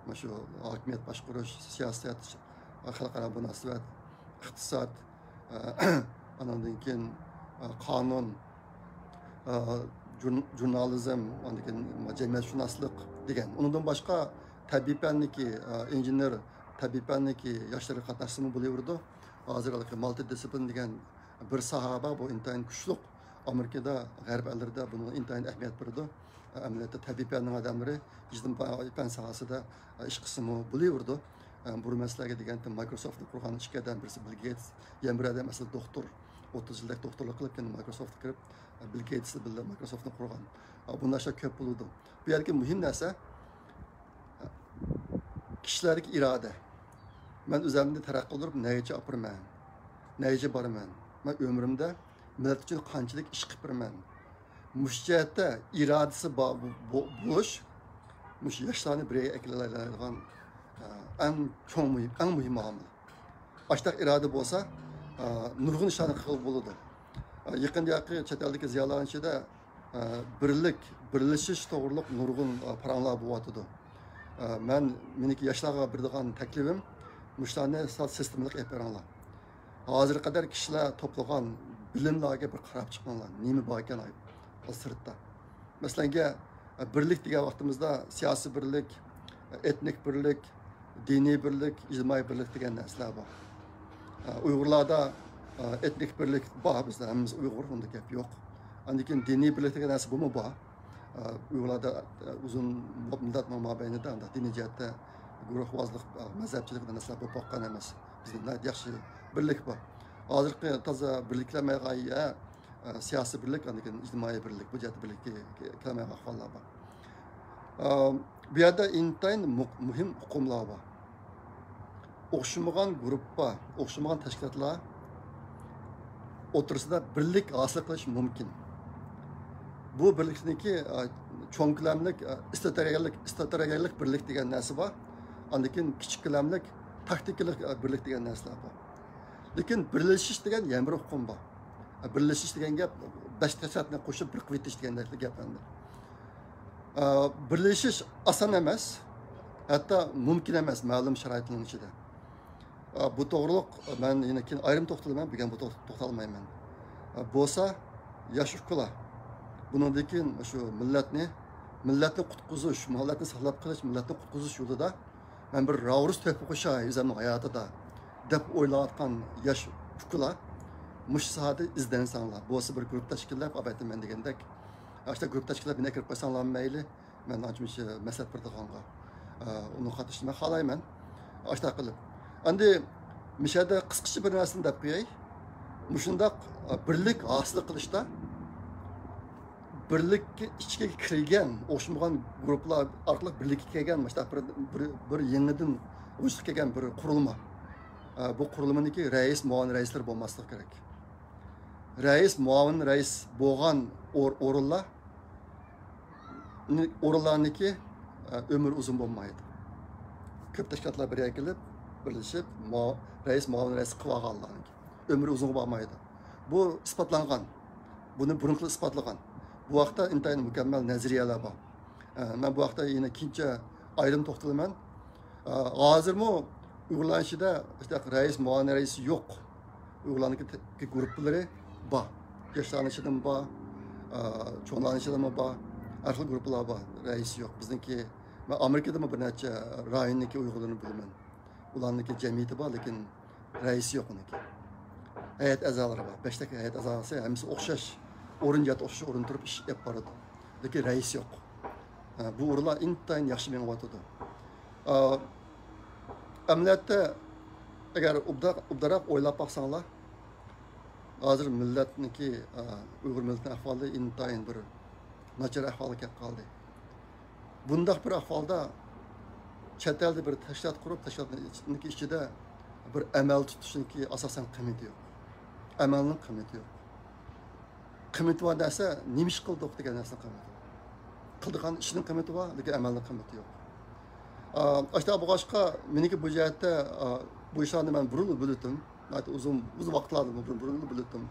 مانا شۇ ھاكىمىيەت باشقۇرۇش، سىياسەت، خەلقئارا مۇناسىۋەت، ئىقتىساد، ئە، ئاناندىن كېيىن، ئە، قانۇن، ئە، جۇرن-، ژۇرنالىزم، ئاندىن كېيىن جەمئىيەتشۇناسلىق دېگەن. ئۇنىڭدىن باشقا تەبىئىي پەننىكى، ئە، ئىنژېنېر، تەبىئىي پەننىكى ياشلىرى قاتناشسىمۇ بولۇۋېرىدۇ. ھازىر ھېلىقى مالتى دىسسىپلىن دېگەن بىر ساھە بار، بۇ ئىنتايىن كۈچلۈك. ئامېرىكىدا، غەرب ئەللىرىدە بۇنىڭغا ئىنتايىن ئەھمىيەت بېرىدۇ. ئەمەلىيەتتە تەبىئىي پەننىڭ ئادەملىرى ئىجتىمائىي پەن ساھەسىدە ئىش قىلسىمۇ بولۇۋېرىدۇ. بۇ مەسىلىگە دېگەندە مايكروسوفتنى قۇرغان ئىككى ئادەم، بىرسى بىل گېيتس، يەنە بىر ئادەم ئەسلى دوختۇر، ئوتتۇز يىلدەك دوختۇرلۇق قىلىپ، كېيىن مايكروسوفتقا كىرىپ، بىل گېيتس بىلەن مايكروسوفتنى قۇرغان. بۇنداق ئىشلار كۆپ بولىدۇ. بۇ يەردىكى مۇھىم نەرسە، كىشىلەردىكى ئىرادە. مەن ئۆزۈمنى تەرەققىي قىلدۇرۇپ نەگىچە ئاپىرىمەن؟ نەگىچە بارىمەن؟ مەن ئۆمرۈمدە مىللەت ئۈچۈن قانچىلىك ئىش قىلىپ بېرىمەن؟ مۇشۇ جەھەتتە ئىرادىسى بار بو-، بولۇش، مۇشۇ ياشلارنى بىر يەرگە ئەكېلەلەيدىغان، ئە، ئەڭ چوڭ مۇھىم، ئەڭ مۇھىم ئامىل. ئاشتاق ئىرادە بولسا، ئە، نۇرغۇن ئىشلارنى قىلغىلى بولىدۇ. ئە، يېقىندا چەت ئەلدىكى زىيالىيلارنىڭ ئىچىدە، ئە، بىرلىك، بىرلىشىش توغرۇلۇق نۇرغۇن، ئە، پاراڭلار بولۇۋاتىدۇ. ئە، مەن، مېنىڭكى ياشلارغا بېرىدىغان تەكلىپىم، مۇشۇلارنى سەل سىستېمىلىق ئېلىپ بېرىڭلار. ھازىرغا قەدەر كىشىلەر توپلىغان بىلىملەرگە بىر قاراپ چىقىڭلار. نېمە بار ئىكەن ئاي-، سىرتتا؟ مەسىلەنگە، بىرلىك دېگەن ۋاقتىمىزدا سىياسىي بىرلىك، ئېتنىك بىرلىك، دىنىي بىرلىك، ئىجتىمائىي بىرلىك دېگەن نەرسىلەر بار. ئۇيغۇرلاردا ئېتنىك بىرلىك بار، بىزلەر ھەممىمىز ئۇيغۇر، ئۇندا گەپ يوق. ئاندىن كېيىن دىنىي بىرلىك دېگەن نەرسە بۇمۇ بار. ئۇيغۇرلاردا ئۇزۇن مۇددەتنىڭ مابەينىدە ئانداق دىنىي جەھەتتە گۇرۇھۋازلىق، مەزھەپچىلىك دېگەن نەرسىلەر بولۇپ باققان ئەمەس. بىزدە ناھايىتى ياخشى بىرلىك بار. ھازىرقى تازا بىرلىكلەنمەيدىغان يەر، ئە، سىياسىي بىرلىك، ئاندىن كېيىن ئىجتىمائىي بىرلىك، بۇ جەھەتتە بىرلىككە كېلەلمەيدىغان ئەھۋاللار بار. ئە، بۇ يەردە ئىنتايىن مۇ-، مۇھىم ئۇقۇملار بار. ئوخشىمىغان گۇرۇپپا، ئوخشىمىغان تەشكىلاتلار ئوتتۇرىسىدا بىرلىك ھاسىل قىلىش مۇمكىن. بۇ بىرلىكنىڭكى، ئە، چوڭ كۆلەملىك، ئە، ئىستراتېگىيەلىك، ئىستراتېگىيەلىك بىرلىك دېگەن نەرسە بار. ئاندىن كېيىن كىچىك كۆلەملىك تاكتىكىلىق، ئە، بىرلىك دېگەن نەرسىلەر بار. لېكىن بىرلىشىش دېگەن يەنە بىر ئۇقۇم بار. بىرلىشىش دېگەن گەپ بەش تەشكىلاتنى قوشۇپ بىر قىلىۋېتىش دېگەندەك گەپ ئەمدى. ئە، بىرلىشىش ئاسان ئەمەس، ھەتتا مۇمكىن ئەمەس مەلۇم شارائىتنىڭ ئىچىدە. ئە، بۇ توغرۇلۇق مەن يەنە كېيىن ئايرىم توختىلىمەن، بۈگۈن بۇ توغ-، توختالمايمەن. ئە، بولسا ياش ئۇكىلار بۇنىڭدىن كېيىن شۇ مىللەتنى، مىللەتنى قۇتقۇزۇش، مىللەتنى ساقلاپ قېلىش، مىللەتنى قۇتقۇزۇش يولىدا مەن بىر راۋۇرۇس تۆھپە قوشاي ئۆزۈمنىڭ ھاياتىدا دەپ ئويلاۋاتقان ياش ئۇكىلار مۇشۇ ساھەدە ئىزدەنسەڭلار، بولسا بىر گۇرۇپپا تەشكىللەپ ئاۋەتىمەن دېگەندەك، ئاشۇنداق گۇرۇپپا تەشكىللەپ مېنى ئەكىرىپ قويساڭلارمۇ مەيلى، مەن ئانچە مۇنچە مەسلىھەت بېرىدىغانغا، ئە، ئۇنىڭغا قاتنىشىشنى مەن خالايمەن. ئاشۇنداق قىلىپ. ئەمدى مۇشۇ يەردە قىسقىچە بىر نەرسىنى دەپ قوياي. مۇشۇنداق بىرلىك ھاسىل قىلىشتا بىرلىككە ئىچىگە كىرگەن ئوخشىمىغان گۇرۇپپىلار ئارقىلىق بىرلىككە كەلگەن مۇشۇنداق بىر، بىر، بىر يېڭىدىن ۋۇجۇدقا كەلگەن بىر قۇرۇلما. بۇ قۇرۇلمىنىڭكى رەئىس، مۇئاۋىن رەئىسلىرى بولماسلىقى كېرەك. رەئىس، مۇئاۋىن رەئىس بولغان ئور-، ئورۇنلار، ئورۇنلارنىڭكى ئۆمرى ئۇزۇن بولمايدۇ. كۆپ تەشكىلاتلار بىر يەرگە كېلىپ، بىرلىشىپ، مۇ-، رەئىس، مۇئاۋىن رەئىس قىلىپ ئالغانلارنىڭكى ئۆمرى ئۇزۇنغا بارمايدۇ. بۇ ئىسپاتلانغان. بۇنى بۇرۇنقىلار ئىسپاتلىغان. بۇ ھەقتە ئىنتايىن مۇكەممەل نەزەرىيەلەر بار. ئە، مەن بۇ ھەقتە يەنە كېيىنچە ئايرىم توختىلىمەن. ئە، ھازىرمۇ ئۇيغۇرلارنىڭ ئىچىدە ئىشتە رەئىس، مۇئاۋىن رەئىس يوق. ئۇيغۇرلارنىڭكى تە-، گۇرۇپپىلىرى بار. ياشلارنىڭ ئىچىدىمۇ بار، ئە، چوڭلارنىڭ ئىچىدىمۇ بار. ھەر خىل گۇرۇپپىلار بار. رەئىس يوق. بىزنىڭكى، مەن ئامېرىكىدىمۇ بىر نەچچە رايوننىڭكى ئۇيغۇرلىرىنى بىلىمەن. ئۇلارنىڭكى جەمئىيىتى بار، لېكىن رەئىسى يوق ئۇنىڭكى. ھەيئەت ئەزالىرى بار. بەشتەك ھەيئەت ئەزاسى ھەممىسى ئوخشاش ئورۇن، جايدا ئوخشاش ئورۇندا تۇرۇپ ئىش ئېلىپ بارىدۇ. لېكىن رەئىس يوق. ھە، بۇ ئورۇنلار ئىنتايىن ياخشى مېڭىۋاتىدۇ. ئا، ئەمەلىيەتتە، ئەگەر ئوبدا-، ئوبدانراق ئويلاپ باقساڭلار، ھازىر مىللەتنىڭكى، ئا، ئۇيغۇر مىللىتىنىڭ ئەھۋالى ئىنتايىن بىر ناچار ئەھۋالغا كەپ قالدى. بۇنداق بىر ئەھۋالدا چەت ئەلدە بىر تەشكىلات قۇرۇپ، تەشكىلاتنىڭ ئىچ-، ئىچىدە بىر ئەمەل تۇتۇشنىڭكى ئاساسەن قىممىتى يوق. ئەمەلنىڭ قىممىتى يوق. قىممىتى بار نەرسە نېمە ئىش قىلدۇق دېگەن نەرسىنىڭ قىممىتى بار. قىلىدىغان ئىشنىڭ قىممىتى بار، لېكىن ئەمەلنىڭ قىممىتى يوق. ئا، ئاشۇنداق بولغاچقا، مېنىڭكى بۇ جەھەتتە، ئا، بۇ ئىشلارنى مەن بۇرۇنلا بىلىۋاتىم. ناھايىتى ئۇزۇن، ئۇزۇن ۋاقىتلاردىن بۇرۇن، بۇرۇنلا بىلىۋاتىم.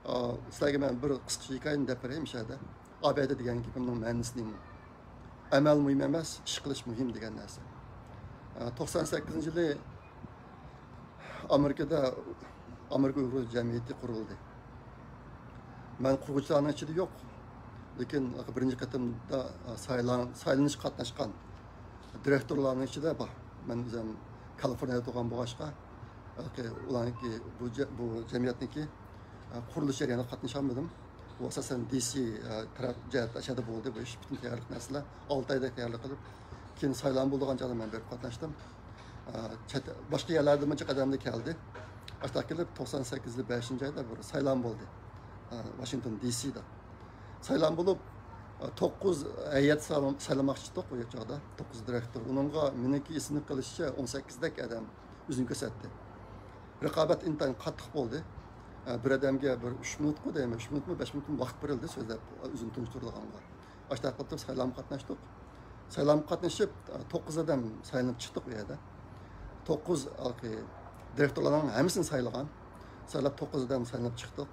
ئا، سىلەرگە مەن بىر قىسقىچە ھېكايىنى دەپ بېرەي مۇشۇ يەردە. ئابىدە دېگەن گېپىمنىڭ مەنىسى نېمە؟ ئەمەل مۇھىم ئەمەس، ئىش قىلىش مۇھىم دېگەن نەرسە. ئا، توقسان سەككىزىنچى يىلى ئامېرىكىدا ئامېرىكا ئۇيغۇر جەمئىيىتى قۇرۇلدى. مەن قۇرغۇچىلارنىڭ ئىچىدە يوق. لېكىن بىرىنچى قېتىمدا سايلان-، سايلىنىشقا قاتناشقان دىرېكتورلارنىڭ ئىچىدە بار. مەن ئۆزۈم كالىفورنىيەدە تۇغان بولغاچقا، ئۇلارنىڭكى بۇ جە-، بۇ جەمئىيەتنىڭكى قۇرۇلۇش جەريانىغا قاتنىشالمىدىم. بۇ ئاساسەن دى سى تەرەپ جەھەتتە ئاشۇ يەردە بولدى. بۇ ئىش پۈتۈن تەييارلىق نەرسىلەر ئالتە ئايدەك تەييارلىق قىلىپ، كېيىن سايلام بولىدىغان چاغدا مەن بېرىپ قاتناشتىم. ئا، چەت، باشقا يەرلەردىنمۇ جىق ئادەملەر كەلدى. ئاشۇنداق كېلىپ، توقسان سەككىزىنچى يىلى بەشىنچى ئايدا بىر سايلام بولدى. ئا، ۋاشىنگتون دى سىدا. سايلام بولۇپ، ئا، توققۇز ھەيئەت سايلام-، سايلىماقچى ئىدۇق ئۇ چاغدا. توققۇز دىرېكتور. ئۇنىڭغا مېنىڭكى ئېسىمدە قېلىشىچە ئون سەككىزدەك ئادەم ئۆزىنى كۆرسەتتى. رىقابەت ئىنتايىن قاتتىق بولدى. ئا، بىر ئادەمگە بىر ئۈچ مىنۇتقۇ دەيمەن، ئۈچ مىنۇتمۇ، بەش مىنۇتمۇ ۋاقىت بېرىلدى سۆزلەپ، ئۆزىنى تونۇشتۇرىدىغانغا. ئاشۇنداق قىلىپ سايلامغا قاتناشتۇق. سايلامغا قاتنىشىپ، توققۇز ئادەم سايلىنىپ چىقتۇق ئۇ يەردە. توققۇز ھېلىقى دىرېكتورلارنىڭ ھەممىسىنى سايلىغان. سايلاپ توققۇز ئادەم سايلىنىپ چىقتۇق.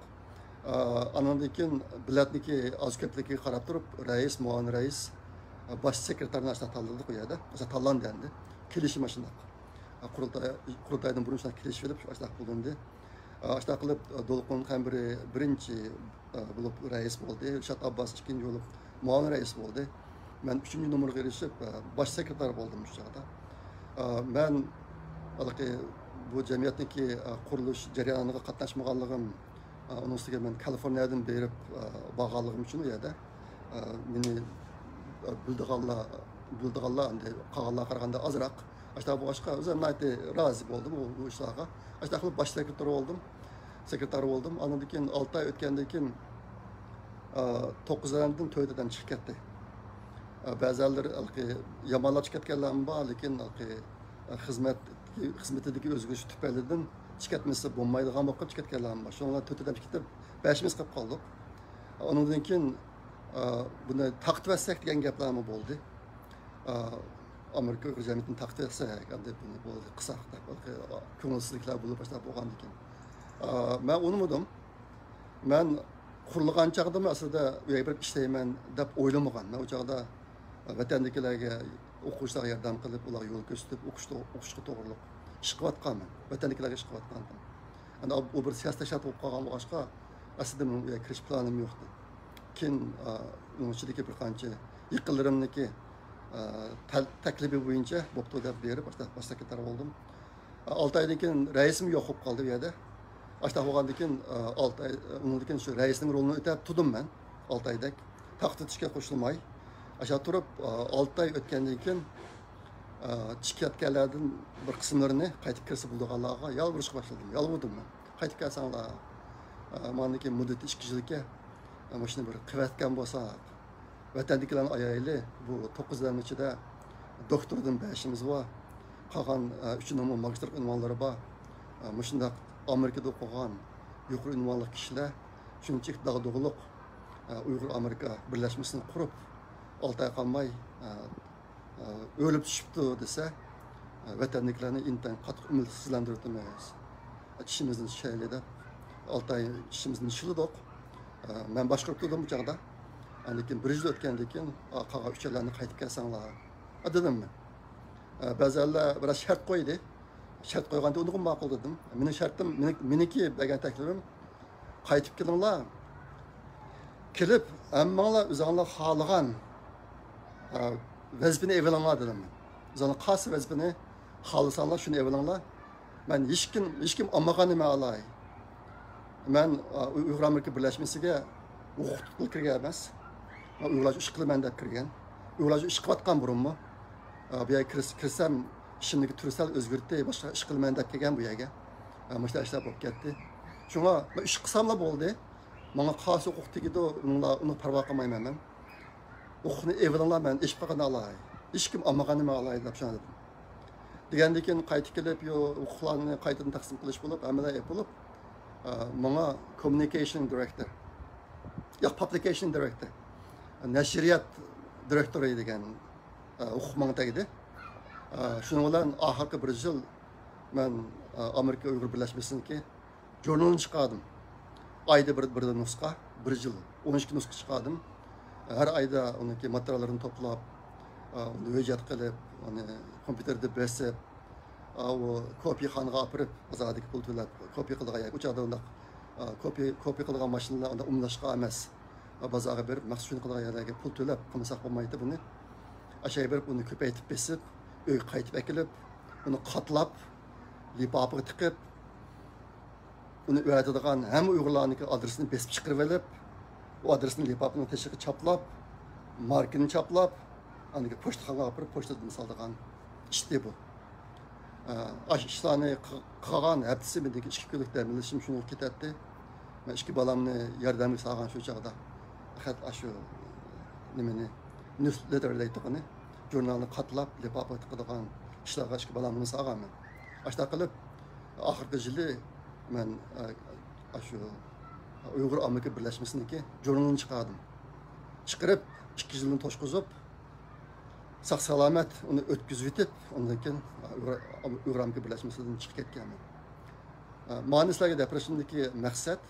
ئا، ئانىڭدىن كېيىن بېلەتنىڭكى ئاز كۆپلۈكىگە قاراپ تۇرۇپ، رەئىس، مۇئاۋىن رەئىس، باش سېكرېتارنى ئاشۇنداق تاللىدۇق ئۇ يەردە. ئاشۇنداق تاللاندى ئەمدى. كېلىشىم ئاشۇنداق. قۇرۇلتاي، قۇرۇلتايدىن بۇرۇن شۇنداق كېلىشىۋېلىپ، شۇنداق بولۇندى. ئاشۇنداق قىلىپ، دولقۇن قەمبىرى بىرىنچى بولۇپ رەئىس بولدى، رىشات ئابباس ئىككىنچى بولۇپ مۇئاۋىن رەئىس بولدى. مەن ئۈچىنچى نومۇرغا ئېرىشىپ، باش سېكرېتار بولدۇم شۇ چاغدا. مەن ھېلىقى بۇ جەمئىيەتنىڭكى قۇرۇلۇش جەريانىغا قاتناشمىغانلىقىم، ئۇنىڭ ئۈستىگە مەن كالىفورنىيەدىن بېرىپ بارغانلىقىم ئۈچۈن ئۇ يەردە مېنى بىلىدىغانلار، بىلىدىغانلار ئەمدى قالغانلارغا قارىغاندا ئازراق. ئاشۇنداق بولغاچقا، ئۆزۈم ناھايىتى رازى بولدۇم بۇ، بۇ ئىشلارغا. ئاشۇنداق قىلىپ باش سېكرېتار بولدۇم. سېكرېتار بولدۇم. ئاندىن كېيىن ئالتە ئاي ئۆتكەندىن كېيىن، ئا، توققۇز ئادەمدىن تۆت ئادەم چىقىپ كەتتى. ئا، بەزىلەر ھېلىقى يامانلاپ چىقىپ كەتكەنلەرمۇ بار، لېكىن ھېلىقى، ئا، خىزمەت، خىزمىتىدىكى ئۆزگىرىش تۈپەيلىدىن چىقىپ كەتمىسە بولمايدىغان بولۇپ چىقىپ كەتكەنلەرمۇ بار. شۇنىڭ بىلەن تۆت ئادەم چىقىپ كېتىپ، بەشىمىز قېلىپ قالدۇق. ئۇنىڭدىن كېيىن، ئا، بۇنى تارقىتىۋەتسەك دېگەن گەپلەرمۇ بولدى. ئا، ئامېرىكا ئۇيغۇر جەمئىيىتىنى تارقىتىۋەتسەك، ئەمدى بۇنى بولدى، قىلساق دەپ، كۆڭۈلسىزلىكلەر بولۇپ باشلاپ بولغاندىن كېيىن. ئا، مەن ئۇنىمىدىم. مەن قۇرۇلغان چاغدىمۇ ئەسلىدە ئۆيگە بېرىپ ئىشلەيمەن دەپ ئويلىمىغان. مەن ئۇ چاغدا ۋەتەندىكىلەرگە، ئوقۇغۇچىلارغا ياردەم قىلىپ، ئۇلارغا يول كۆرسىتىپ، ئوقۇش، ئوقۇشقا توغرۇلۇق ئىش قىلىۋاتقانمەن. ۋەتەندىكىلەرگە ئىش قىلىۋاتقانىدىم. ئەمدى ئۇ بىر سىياسىي تەشكىلات بولۇپ قالغان بولغاچقا، ئەسلىدە مېنىڭ ئۇ يەرگە كىرىش پىلانىم يوقتى. كېيىن، ئا، ئۇنىڭ ئىچىدىكى بىر قانچە يېقىنلىرىمنىڭكى، ئا، تەل-، تەكلىپى بويىچە بوپتۇ دەپ بېرىپ، باشتا، باش سېكرېتار بولدۇم. ئا، ئالتە ئايدىن كېيىن رەئىسىم يوق بولۇپ قالدى ئۇ يەردە. ئاشۇنداق بولغاندىن كېيىن، ئا، ئالتە ئاي، ئۇنىڭدىن كېيىن شۇ رەئىسنىڭ رولىنى ئۆتەپ تۇردۇم مەن. ئالتە ئايدەك. تارقىتىۋېتىشكە قوشۇلماي. ئاشۇنداق تۇرۇپ، ئا، ئالتە ئاي ئۆتكەندىن كېيىن، ئە، چىقىپ كەتكەنلەردىن بىر قىسىملىرىنى قايتىپ كىرسە بولىدىغانلارغا يالۋۇرۇشقا باشلىدىم. يالۋۇردۇم مەن. قايتىپ كەلسەڭلار، ئە، ماندىكى مۇددىتى ئىككى يىل ئىكەن. ئە، مۇشۇنى بىر قىلىۋەتكەن بولساق، ۋەتەندىكىلەرنى ئايايلى. بۇ توققۇز ئادەمنىڭ ئىچىدە دوكتوردىن بەشىمىز بار. قالغان، ئە، ئۈچىنىڭمۇ ماگىستىرلىق ئۇنۋانلىرى بار. ئە، مۇشۇنداق ئامېرىكىدا ئوقۇغان يۇقىرى ئۇنۋانلىق كىشىلەر شۇنچىلىك داغدۇغىلىق، ئە، ئۇيغۇر ئامېرىكا بىرلەشمىسىنى قۇرۇپ، ئالتە ئاي قالماي، ئە، ئە، ئۆلۈپ چۈشۈپتۇ دېسە، ئە، ۋەتەندىكىلەرنى ئىنتايىن قاتتىق ئۈمىدسىزلەندۈرۈۋاتىمىز. ئىشىمىزدىن چۈشەيلى دەپ، ئالتە ئاي ئىشىمىزدىن چىلىدۇق. ئە، مەن باشقۇرۇپ تۇردۇم بۇ چاغدا. ئاندىن كېيىن بىر يىل ئۆتكەندىن كېيىن، «ئا، قالغان ئۈچەيلەننى قايتىپ كەلسەڭلار» دېدىم. ئە، بەزىلەر بىراز شەرت قويدى. شەرت قويغاندا ئۇنىڭغا ماقۇل دېدىم. مېنىڭ شەرتىم، مېنىڭ، مېنىڭكى بەرگەن تەكلىپىم، «قايتىپ كېلىڭلار. كېلىپ، ھەممىڭلار ئۆزۈڭلار خالىغان، ئە، ۋەزىپىنى ئېلىۋېلىڭلار» دېدىم مەن. «ئۆزۈڭلار قايسى ۋەزىپىنى خالىساڭلار، شۇنى ئېلىۋېلىڭلار. مەن ھېچكىم، ھېچكىم ئالمىغان نېمە ئالاي. مەن، ئۇ-، ئۇيغۇر ئامېرىكا بىرلەشمىسىگە ھوقۇقلۇق كىرگەن ئەمەس. مەن ئۇيغۇرلارچە ئىش قىلىمەن دەپ كىرگەن. ئۇيغۇرلارچە ئىش قىلىۋاتقان بۇرۇنمۇ. ئە، بۇ يەرگە كىرس-، كىرسەم، ئىشىمنىڭكى تۈرى سەل ئۆزگەردى، باشقا ئىش قىلىمەن دەپ كەلگەن بۇ يەرگە. ئە، مۇشۇنداق ئىشلار بولۇپ كەتتى. شۇڭا مەن ئىش قىلساملا بولدى. ماڭا قايسى ھوقۇق تېگىدۇ، ئۇنىڭغا، ئۇنىڭغا پەرۋا قىلمايمەن مەن. ھوقۇقنى ئېلىۋېلىڭلار، مەن ھېچقانداق ئالاي. ھېچكىم ئالمىغان نېمە ئالاي» دەپ شۇنداق دېدىم. دېگەندىن كېيىن قايتا كېلىپ، يو-، ھوقۇقلارنى قايتىدىن تەقسىم قىلىش بولۇپ، ھەممىلا ئېپ بولۇپ، ئە، ماڭا كوممۇنىكېيشن دىرېكتور، ياق، پابلىكېيشن دىرېكتور، نەشرىيات دىرېكتورى دېگەن، ئە، ھوقۇق ماڭا تەگدى. ئە، شۇنىڭ بىلەن ئاخىرقى بىر يىل مەن، ئە، ئامېرىكا ئۇيغۇر بىرلەشمىسىنىڭكى ژۇرنىلىنى چىقاردىم. ئايدا بىر، بىر نۇسخا، بىر يىل ئون ئىككى نۇسخا چىقاردىم. ھەر ئايدا ئۇنىڭكى ماتېرىياللىرىنى توپلاپ، ئۇنى ھۆججەت قىلىپ، ئۇنى كومپيۇتېردا بېسىپ، ئۇ كوپىيخانىغا ئاپىرىپ، بازاردىكى پۇل تۆلەپ، كوپىيە قىلىدىغان يەر. ئۇ چاغدا ئۇنداق، كوپىيە، كوپىيە قىلىدىغان ماشىنىلار ئۇنداق ئومۇملاشقان ئەمەس. بازارغا بېرىپ، مەخسۇس شۇنى قىلىدىغان يەرلەرگە پۇل تۆلەپ قىلمىساق بولمايتتى بۇنى. ئاشۇ يەرگە بېرىپ، ئۇنى كۆپەيتىپ بېسىپ، ئۆيگە قايتىپ ئەكېلىپ، ئۇنى قاتلاپ، لىپاپىغا تىقىپ، ئۇنى ئۆتىدىغان ھەممە ئۇيغۇرلارنىڭكى ئادرېسىنى بېسىپ چىقىرىۋېلىپ، ئۇ ئادرېسنى لىپاپىنىڭ تېشىغا چاپلاپ، ماركىنى چاپلاپ، ئاندىن كېيىن پوچتىخانىغا ئاپىرىپ، پوچتىدىن سالىدىغان ئىشتى بۇ. ئە، ئاشۇ ئىشلارنى قىل-، قىلغان ھەپتىسى مېنىڭكى ئىككى كۈنلۈك دەم ئېلىشىم شۇنىڭغا كېتەتتى. مەن ئىككى بالامنى ياردەمگە سالغان شۇ چاغدا. خەت، ئاشۇ نېمىنى، نيۇزلېتتېر دەيدۇ ئۇنى. ژۇرنالنى قاتلاپ، لىپاپىغا تىقىدىغان ئىشلارغا ئىككى بالامنى سالغان مەن. ئاشۇنداق قىلىپ، ئاخىرقى يىلى مەن، ئە، ئاشۇ ئۇيغۇر ئامېرىكا بىرلەشمىسىنىڭكى ژۇرنىلىنى چىقاردىم. چىقىرىپ، ئىككى يىلنى توشقۇزۇپ، ساق-سالامەت ئۇنى ئۆتكۈزۈۋېتىپ، ئۇندىن كېيىن ئۇيغۇر، ئۇيغۇر ئامېرىكا بىرلەشمىسىدىن چىقىپ كەتكەنمەن. ئە، مانا سىلەرگە دەپ بېرىشىمدىكى مەقسەت،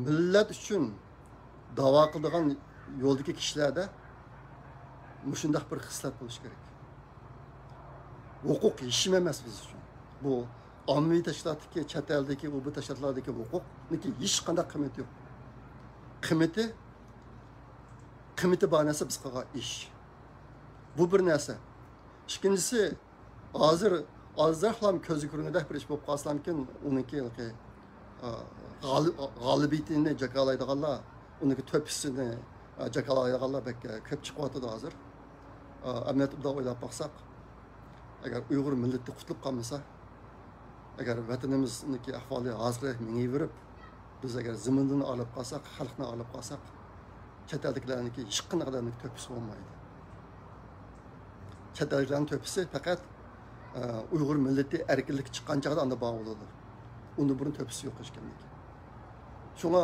مىللەت ئۈچۈن داۋا قىلىدىغان يولدىكى كىشىلەردە مۇشۇنداق بىر خىسلەت بولۇشى كېرەك. ھوقۇق ھېچنېمە ئەمەس بىز ئۈچۈن. بۇ ئاممىۋى تەشكىلاتتىكى، چەت ئەلدىكى، ئۇ بۇ تەشكىلاتلاردىكى ھوقۇقنىڭكى ھېچقانداق قىممىتى يوق. قىممىتى، قىممىتى بار نەرسە بىز قىلغان ئىش. بۇ بىر نەرسە. ئىككىنچىسى، ھازىر ئازراقلام كۆزگە كۆرۈنگۈدەك بىر ئىش بولۇپ قالسىلامكىن، ئۇنىڭكى، ئە، غالىب-، غالىبىيىتىنى جاكارلايدىغانلار، ئۇنىڭكى تۆپىسىنى، ئە، جاكارلايدىغانلار بەك، ئە، كۆپ چىقىۋاتىدۇ ھازىر. ئە، ئەمەلىيەتتە ئۇنداق ئويلاپ باقساق، ئەگەر ئۇيغۇر مىللىتى قۇتۇلۇپ قالمىسا، ئەگەر ۋەتىنىمىزنىڭكى ئەھۋالى ھازىرقىدەك مېڭىۋېرىپ، بىز ئەگەر زېمىندىن ئايرىلىپ قالساق، خەلقنى ئايرىلىپ قالساق، چەت ئەلدىكىلەرنىڭكى ھېچقانداق ئادەمنىڭ تۆھپىسى بولمايدۇ. چەت ئەلدىكىلەرنىڭ تۆھپىسى پەقەت، ئە، ئۇيغۇر مىللىتى ئەركىنلىككە چىققان چاغدا ئاندا بار بولىدۇ. ئۇندىن بۇرۇن تۆھپىسى يوق ھېچكىمنىڭكى. شۇڭا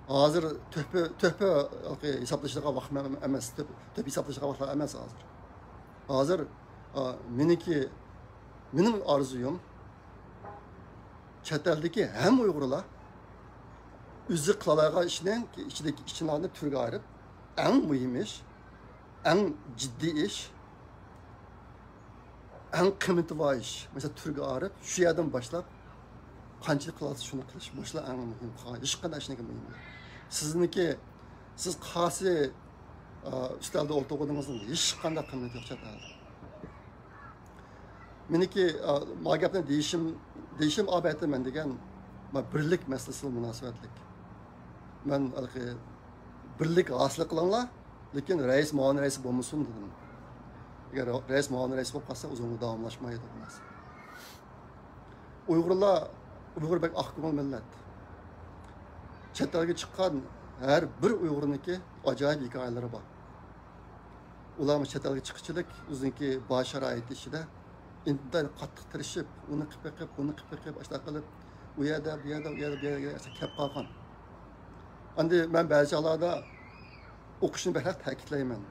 ھازىر تۆھپە، تۆھپە ھېسابلىشىدىغان ۋاقىت ئەمەس، تۆھپە، تۆھپە ھېسابلىشىدىغان ۋاقىتلار ئەمەس ھازىر. ھازىر، ئا، مېنىڭكى، مېنىڭ ئارزۇيۇم، چەت ئەلدىكى ھەممە ئۇيغۇرلار ئۆزى قىلالايدىغان ئىشنىڭ ئىچىدىكى ئىشلارنى تۈرگە ئايرىپ، ئەڭ مۇھىم ئىش، ئەڭ جىددىي ئىش، ئەڭ قىممىتى بار ئىش، مەسىلەن، تۈرگە ئايرىپ، شۇ يەردىن باشلاپ، قانچىلىك قىلالىسا شۇنى قىلىش، مۇشۇلار ئەڭ مۇھىم. قالغان ھېچقانداق ئىشنىڭكى مۇھىمى يوق. سىزنىڭكى، سىز قايسى، ئا، ئۈستەلدە ئولتۇرغىنىڭىزنىڭ ھېچقانداق قىممىتى يوق چەت ئەلدە. مېنىڭكى، ئا، ما گەپنى دېيىشىم، دېيىشىم ئاۋەتتە مەن دېگەن، ما بىرلىك مەسىلىسىگە مۇناسىۋەتلىك. مەن ھېلىقى بىرلىك ھاسىل قىلىڭلار، لېكىن رەئىس، مۇئاۋىن رەئىس بولمىسۇن دېدىم. ئەگەر رەئىس، مۇئاۋىن رەئىس بولۇپ قالسا، ئۇزۇنغا داۋاملاشمايدۇ بۇ نەرسە. ئۇيغۇرلار، ئۇيغۇر بەك ئاق كۆڭۈل مىللەت. چەت ئەلگە چىققان ھەر بىر ئۇيغۇرنىڭكى ئاجايىپ ھېكايىلىرى بار. ئۇلارمۇ چەت ئەلگە چىققۇچىلىك ئۆزىنىڭكى بار شارائىتى ئىچىدە ئىنتايىن قاتتىق تىرىشىپ، ئۇنى قىلىپ بېقىپ، بۇنى قىلىپ بېقىپ، ئاشۇنداق قىلىپ، ئۇ يەردە، بۇ يەردە، ئۇ يەردە، بۇ يەردە كەپ قالغان. ئەمدى مەن بەزى چاغلاردا ئوقۇشنى بەكرەك تەكىتلەيمەن.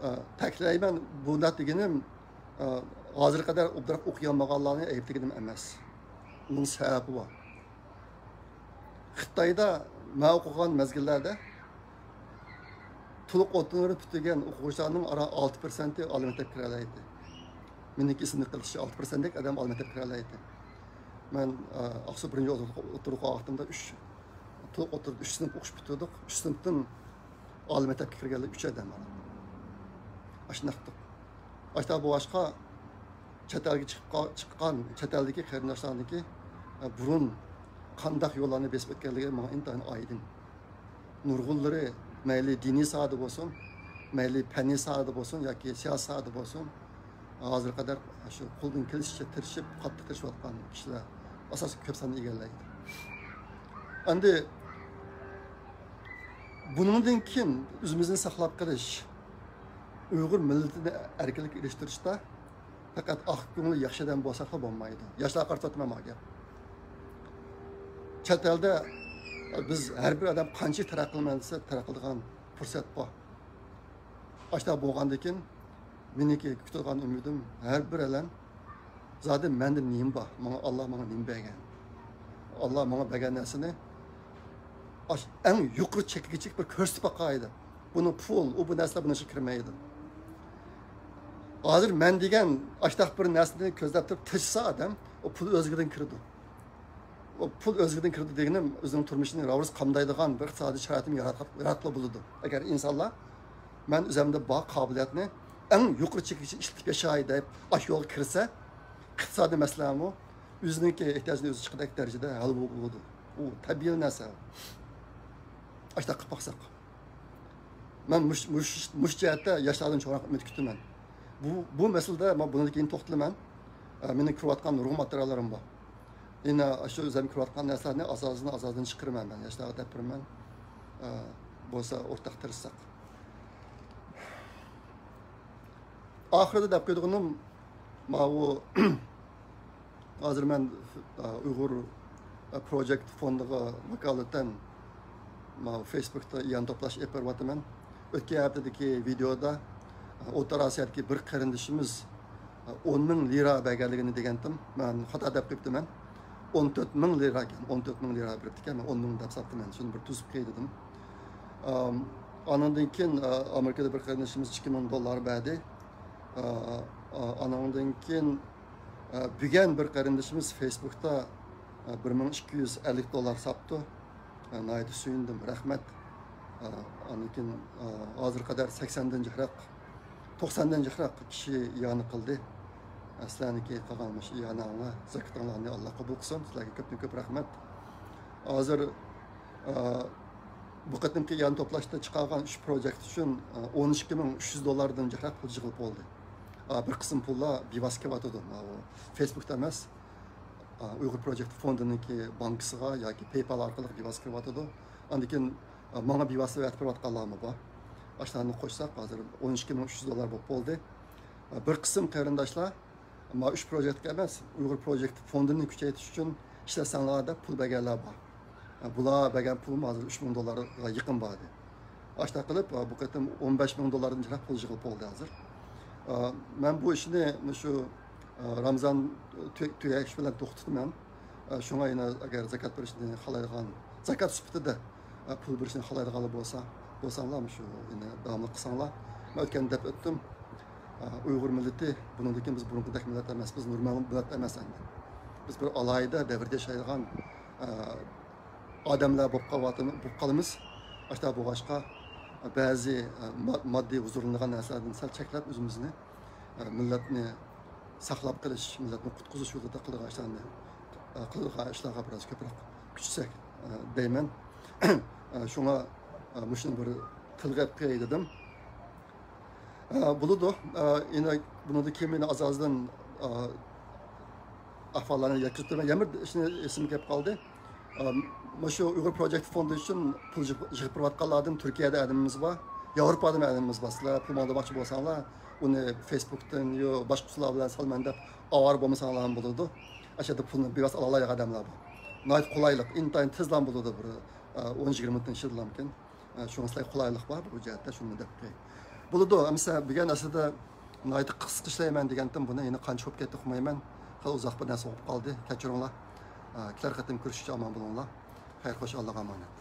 ئە، تەكىتلەيمەن، بۇنداق دېگىنىم، ئە، ھازىرغا قەدەر ئوبدانراق ئوقۇيالمىغانلارنى ئەيىبلىگىنىم ئەمەس. ئۇنىڭ سەۋەبى بار. خىتايدا مەن ئوقۇغان مەزگىللەردە تولۇق ئوتتۇرا پۈتتۈرگەن ئوقۇغۇچىلارنىڭ ئاران ئالتە پىرسەنتى ئالىي مەكتەپكە كىرەلەيتتى. مېنىڭكى ئېسىمدە قېلىشىچە، ئالتە پىرسەنتتەك ئادەم ئالىي مەكتەپكە كىرەلەيتتى. مەن، ئە، ئاقسۇ بىرىنچى ئوتتۇرىغا ئوقۇغان ۋاقتىمدا ئۈچ، تولۇق ئوتتۇرىدا ئۈچ سىنىپ ئوقۇش پۈتتۈردۇق. ئۈچ سىنىپتىن ئالىي مەكتەپكە كىرگەنلەر ئۈچ ئادەم بار. ئاشۇنداقتۇق. ئاشۇنداق بولغاچقا، چەت ئەلگە چىقىپ قا-، چىققان، چەت ئەلدىكى قېرىنداشلارنىڭكى، ئە، بۇرۇن قانداق يوللارنى بېسىپ ئۆتكەنلىكى ماڭا ئىنتايىن ئايدىڭ. نۇرغۇنلىرى مەيلى دىنىي ساھەدە بولسۇن، مەيلى پەننىي ساھەدە بولسۇن ياكى سىياسىي ساھەدە بولسۇن، ھازىرغا قەدەر شۇ قولدىن كېلىشىچە تىرىشىپ، قاتتىق تىرىشىۋاتقان كىشىلەر ئاساسلىق كۆپ ساننى ئىگىلەيدۇ. ئەمدى بۇنىڭدىن كېيىن ئۆزىمىزنى ساقلاپ قېلىش، ئۇيغۇر مىللىتىنى ئەركىنلىككە ئېرىشتۈرۈشتە پەقەت ئاق كۆڭۈل، ياخشى ئادەم بولساقلا بولمايدۇ. ياشلارغا قارىتىۋاتىمەن بۇ گەپ. چەت ئەلدە بىز ھەر بىر ئادەم قانچە تەرەققىي قىلىمەن دېسە، تەرەققىي قىلىدىغان پۇرسەت بار. ئاشۇنداق بولغاندىكىن، مېنىڭكى كۈتىدىغان ئۈمىدىم، ھەر بىر ئادەم، زادى مەندە نېمە بار؟ ماڭا ئاللا ماڭا نېمە بەرگەن؟ ئاللا ماڭا بەرگەن نەرسىنى ئاش-، ئەڭ يۇقىرى چەككىچە بىر كۆرسىتىپ باقاي دەپ. بۇنىڭ پۇل، ئۇ بۇ نەرسىلەر بۇنىڭ ئىچىگە كىرمەيدۇ. ھازىر مەن دېگەن ئاشتاق بىر نەرسىنى كۆزلەپ تۇرۇپ تىرىشسا ئادەم، ئۇ پۇل ئۆزلۈكىدىن كىرىدۇ. ئۇ پۇل ئۆزلۈكىدىن كىرىدۇ دېگىنىم، ئۆزىنىڭ تۇرمۇشىنى راۋۇرۇس قامدايدىغان بىر ئىقتىسادىي شارائىتمۇ ياراتقا-، ياراتقىلى بولىدۇ. ئەگەر ئىنسانلار مەن ئۆزۈمدە بار قابىلىيەتنى ئەڭ يۇقىرى چېكىچە ئىشلىتىپ ياشاي دەپ ئاشۇ يولغا كىرسە، ئىقتىسادىي مەسىلەمۇ، ئۆزىنىڭكى ئېھتىياجىنى ئۆزى چىقىدەك دەرىجىدە ھەل بولىدۇ. ئۇ تەبىئىي نەرسە. ئاشۇنداق قىلىپ باقساق. مەن مۇش-، مۇش-، مۇشۇ جەھەتتە ياشلاردىن چوڭراق ئۈمىد كۈتىمەن. بۇ، بۇ مەسىلىدە مەن بۇنىڭدىن كېيىن توختىلىمەن. ئە، مېنىڭ كۆرۈۋاتقان نۇرغۇن ماتېرىياللىرىم بار. يەنە شۇ ئۆزۈم كۆرۈۋاتقان نەرسىلەرنى ئاز-ئازدىن، ئاز-ئازدىن چىقىرىمەن مەن. ياشلارغا دەپ بېرىمەن. ئە، بولسا ئورتاق تىرىشساق. ئاخىرىدا دەپ قويىدىغىنىم، ماۋۇ ھازىر مەن، ئە، ئۇيغۇر، ئە، پروجېكت فوندىغا ۋاكالىتەن ماۋۇ فېيسبۇكتا ئىئانە توپلاش ئېلىپ بېرىۋاتىمەن. ئۆتكەن ھەپتىدىكى ۋىدېئودا، ئە، ئوتتۇرا ئاسىيادىكى بىر قېرىندىشىمىز، ئە، ئون مىڭ لىرا بەرگەنلىكىنى دېگەنتىم. مەن خاتا دەپ قويۇپتىمەن. ئون تۆت مىڭ لىرا ئىكەن. ئون تۆت مىڭ لىرا بېرىپتىكەن. مەن ئون مىڭ دەپ ساپتىمەن. شۇنى بىر تۈزۈپ قوياي دېدىم. ئام، ئانىڭدىن كېيىن، ئە، ئامېرىكىدا بىر قېرىندىشىمىز ئىككى مىڭ دوللار بەردى. ئە، ئە، ئانىڭدىن كېيىن، ئە، بۈگۈن بىر قېرىندىشىمىز فېيسبۇكتا، ئە، بىر مىڭ ئىككى يۈز ئەللىك دوللار ساپتۇ. ئە، ناھايىتى سۆيۈندۈم، رەھمەت. ئە، ئاندىن كېيىن، ئە، ھازىرغا قەدەر سەكسەندىن جىقراق، توقساندىن جىقراق كىشى ئىئانە قىلدى. ئە، سىلەرنىڭكى قىلغان مۇشۇ ئىئانەڭلار، زاكىتىڭلارنى ئاللا قوبۇل قىلسۇن. سىلەرگە كۆپتىن كۆپ رەھمەت. ھازىر، ئە، بۇ قېتىمقى ئىئانە توپلاشتا چىقارغان ئۈچ پروجېكت ئۈچۈن، ئە، ئون ئىككى مىڭ ئۈچ يۈز دوللاردىن جىقراق پۇل يىغىلىپ بولدى. ئە، بىر قىسىم پۇللار بىۋاسىتە كېلىۋاتىدۇ. ماۋۇ فېيسبۇكتا ئەمەس، ئۇيغۇر پروجېكت فوندىنىڭكى بانكىسىغا ياكى پەيپال ئارقىلىق بىۋاسىتە كىرىۋاتىدۇ. ئاندىن كېيىن، ماڭا بىۋاسىتە ئەتىپ بېرىۋاتقانلارمۇ بار. ئاشۇلارنى قوشساق، ھازىر ئون ئىككى مىڭ ئۈچ يۈز دوللار بولۇپ بولدى. بىر قىسىم قېرىنداشلار، مانا ئۈچ پروجېكتكە ئەمەس، ئۇيغۇر پروجېكت فوندىنى كۈچەيتىش ئۈچۈن ئىشلەتسەڭلار دەپ پۇل بەرگەنلەر بار. بۇلار بەرگەن پۇلمۇ ھازىر ئۈچ مىڭ دوللارغا يېقىن باردى. ئاشۇنداق قىلىپ، بۇ قېتىم ئون بەش مىڭ دوللاردىن جىقراق پۇل يىغىلىپ بولدى ھازىر. مەن بۇ ئىشنى مۇشۇ، رامزان تۈ-، تۈگەش بىلەن توختىتىمەن. شۇڭا يەنە ئەگەر زاكات بېرىشنى خالايدىغان، زاكات سۈپىتىدە، پۇل بېرىشنى خالايدىغانلار بولسا، بولساڭلار مۇشۇ يەنە داۋاملىق قىلساڭلار. مەن ئۆتكەندە دەپ ئۆتتۈم. ئۇيغۇر مىللىتى بۇنىڭدىن كېيىن بىز بۇرۇنقىدەك مىللەت ئەمەس، بىز نورمال مىللەت ئەمەس ئەمدى. بىز بىر ئالاھىدە دەۋردە ياشايدىغان، ئادەملەر بولۇپ قالىۋاتىمىز، بولۇپ قالىمىز. ئاشۇنداق بولغاچقا، بەزى، ما-، ماددىي ھۇزۇرلىنىدىغان نەرسىلەردىن سەل چەكلەپ ئۆزىمىزنى، مىللەتنى ساقلاپ قېلىش، مىللەتنى قۇتقۇزۇش يولىدا قىلىدىغان ئىشلارنى، قىلىدىغان ئىشلارغا بىراز كۆپرەك كۈچىسەك، دەيمەن. شۇڭا، مۇشۇنى بىر تىلغا ئېلىپ قوياي دېدىم. ئە، بولىدۇ. ئە، يەنە بۇنىڭدىن كېيىن مېنى ئاز-ئازدىن، ئە، ئەھۋاللارنى يەتكۈزۈپ تۇرىمەن. يەنە بىر ئىشنى ئېسىمگە كەپ قالدى. ئە، مانا شۇ ئۇيغۇر پروجېكت فوندى ئۈچۈن پۇل يىغ-، يىغىپ بېرىۋاتقانلاردىن تۈركىيەدە ئادىمىمىز بار، ياۋروپادىمۇ ئادىمىمىز بار. سىلەر پۇل ماڭدۇرماقچى بولساڭلار، ئۇنى فېيسبۇكتىن يا باشقا ئۇسۇللار بىلەن سالىمەن دەپ ئاۋارە بولمىساڭلار ھەم بولىدۇ. ئاشۇ يەردە پۇلنى بىۋاسىتە ئالالايدىغان ئادەملەر بار. ناھايىتى قولايلىق، ئىنتايىن تېزلا بولىدۇ، بىر، ئە، ئون يىگىرمە مىنۇتنىڭ ئىچىدىلامكىن. ئە، شۇڭا سىلەرگە قولايلىق بار بۇ جەھەتتە، شۇنى دەپ بېرەي. بولىدۇ، ئەمىسە بۈگۈن ئەسلىدە ناھايىتى قىسقا ئىشلەيمەن دېگەنتىم، بۇنى يەنە قانچە بولۇپ كەتتى ئۇقمايمەن. خېلى ئۇزاق بىر نەرسە بولۇپ قالدى، كەچۈرۈڭلار. ئە، كېلەر قېتىم كۆرۈشكىچە ئامان بولۇڭلار. خەير، خوش، ئاللاغا ئامانەت.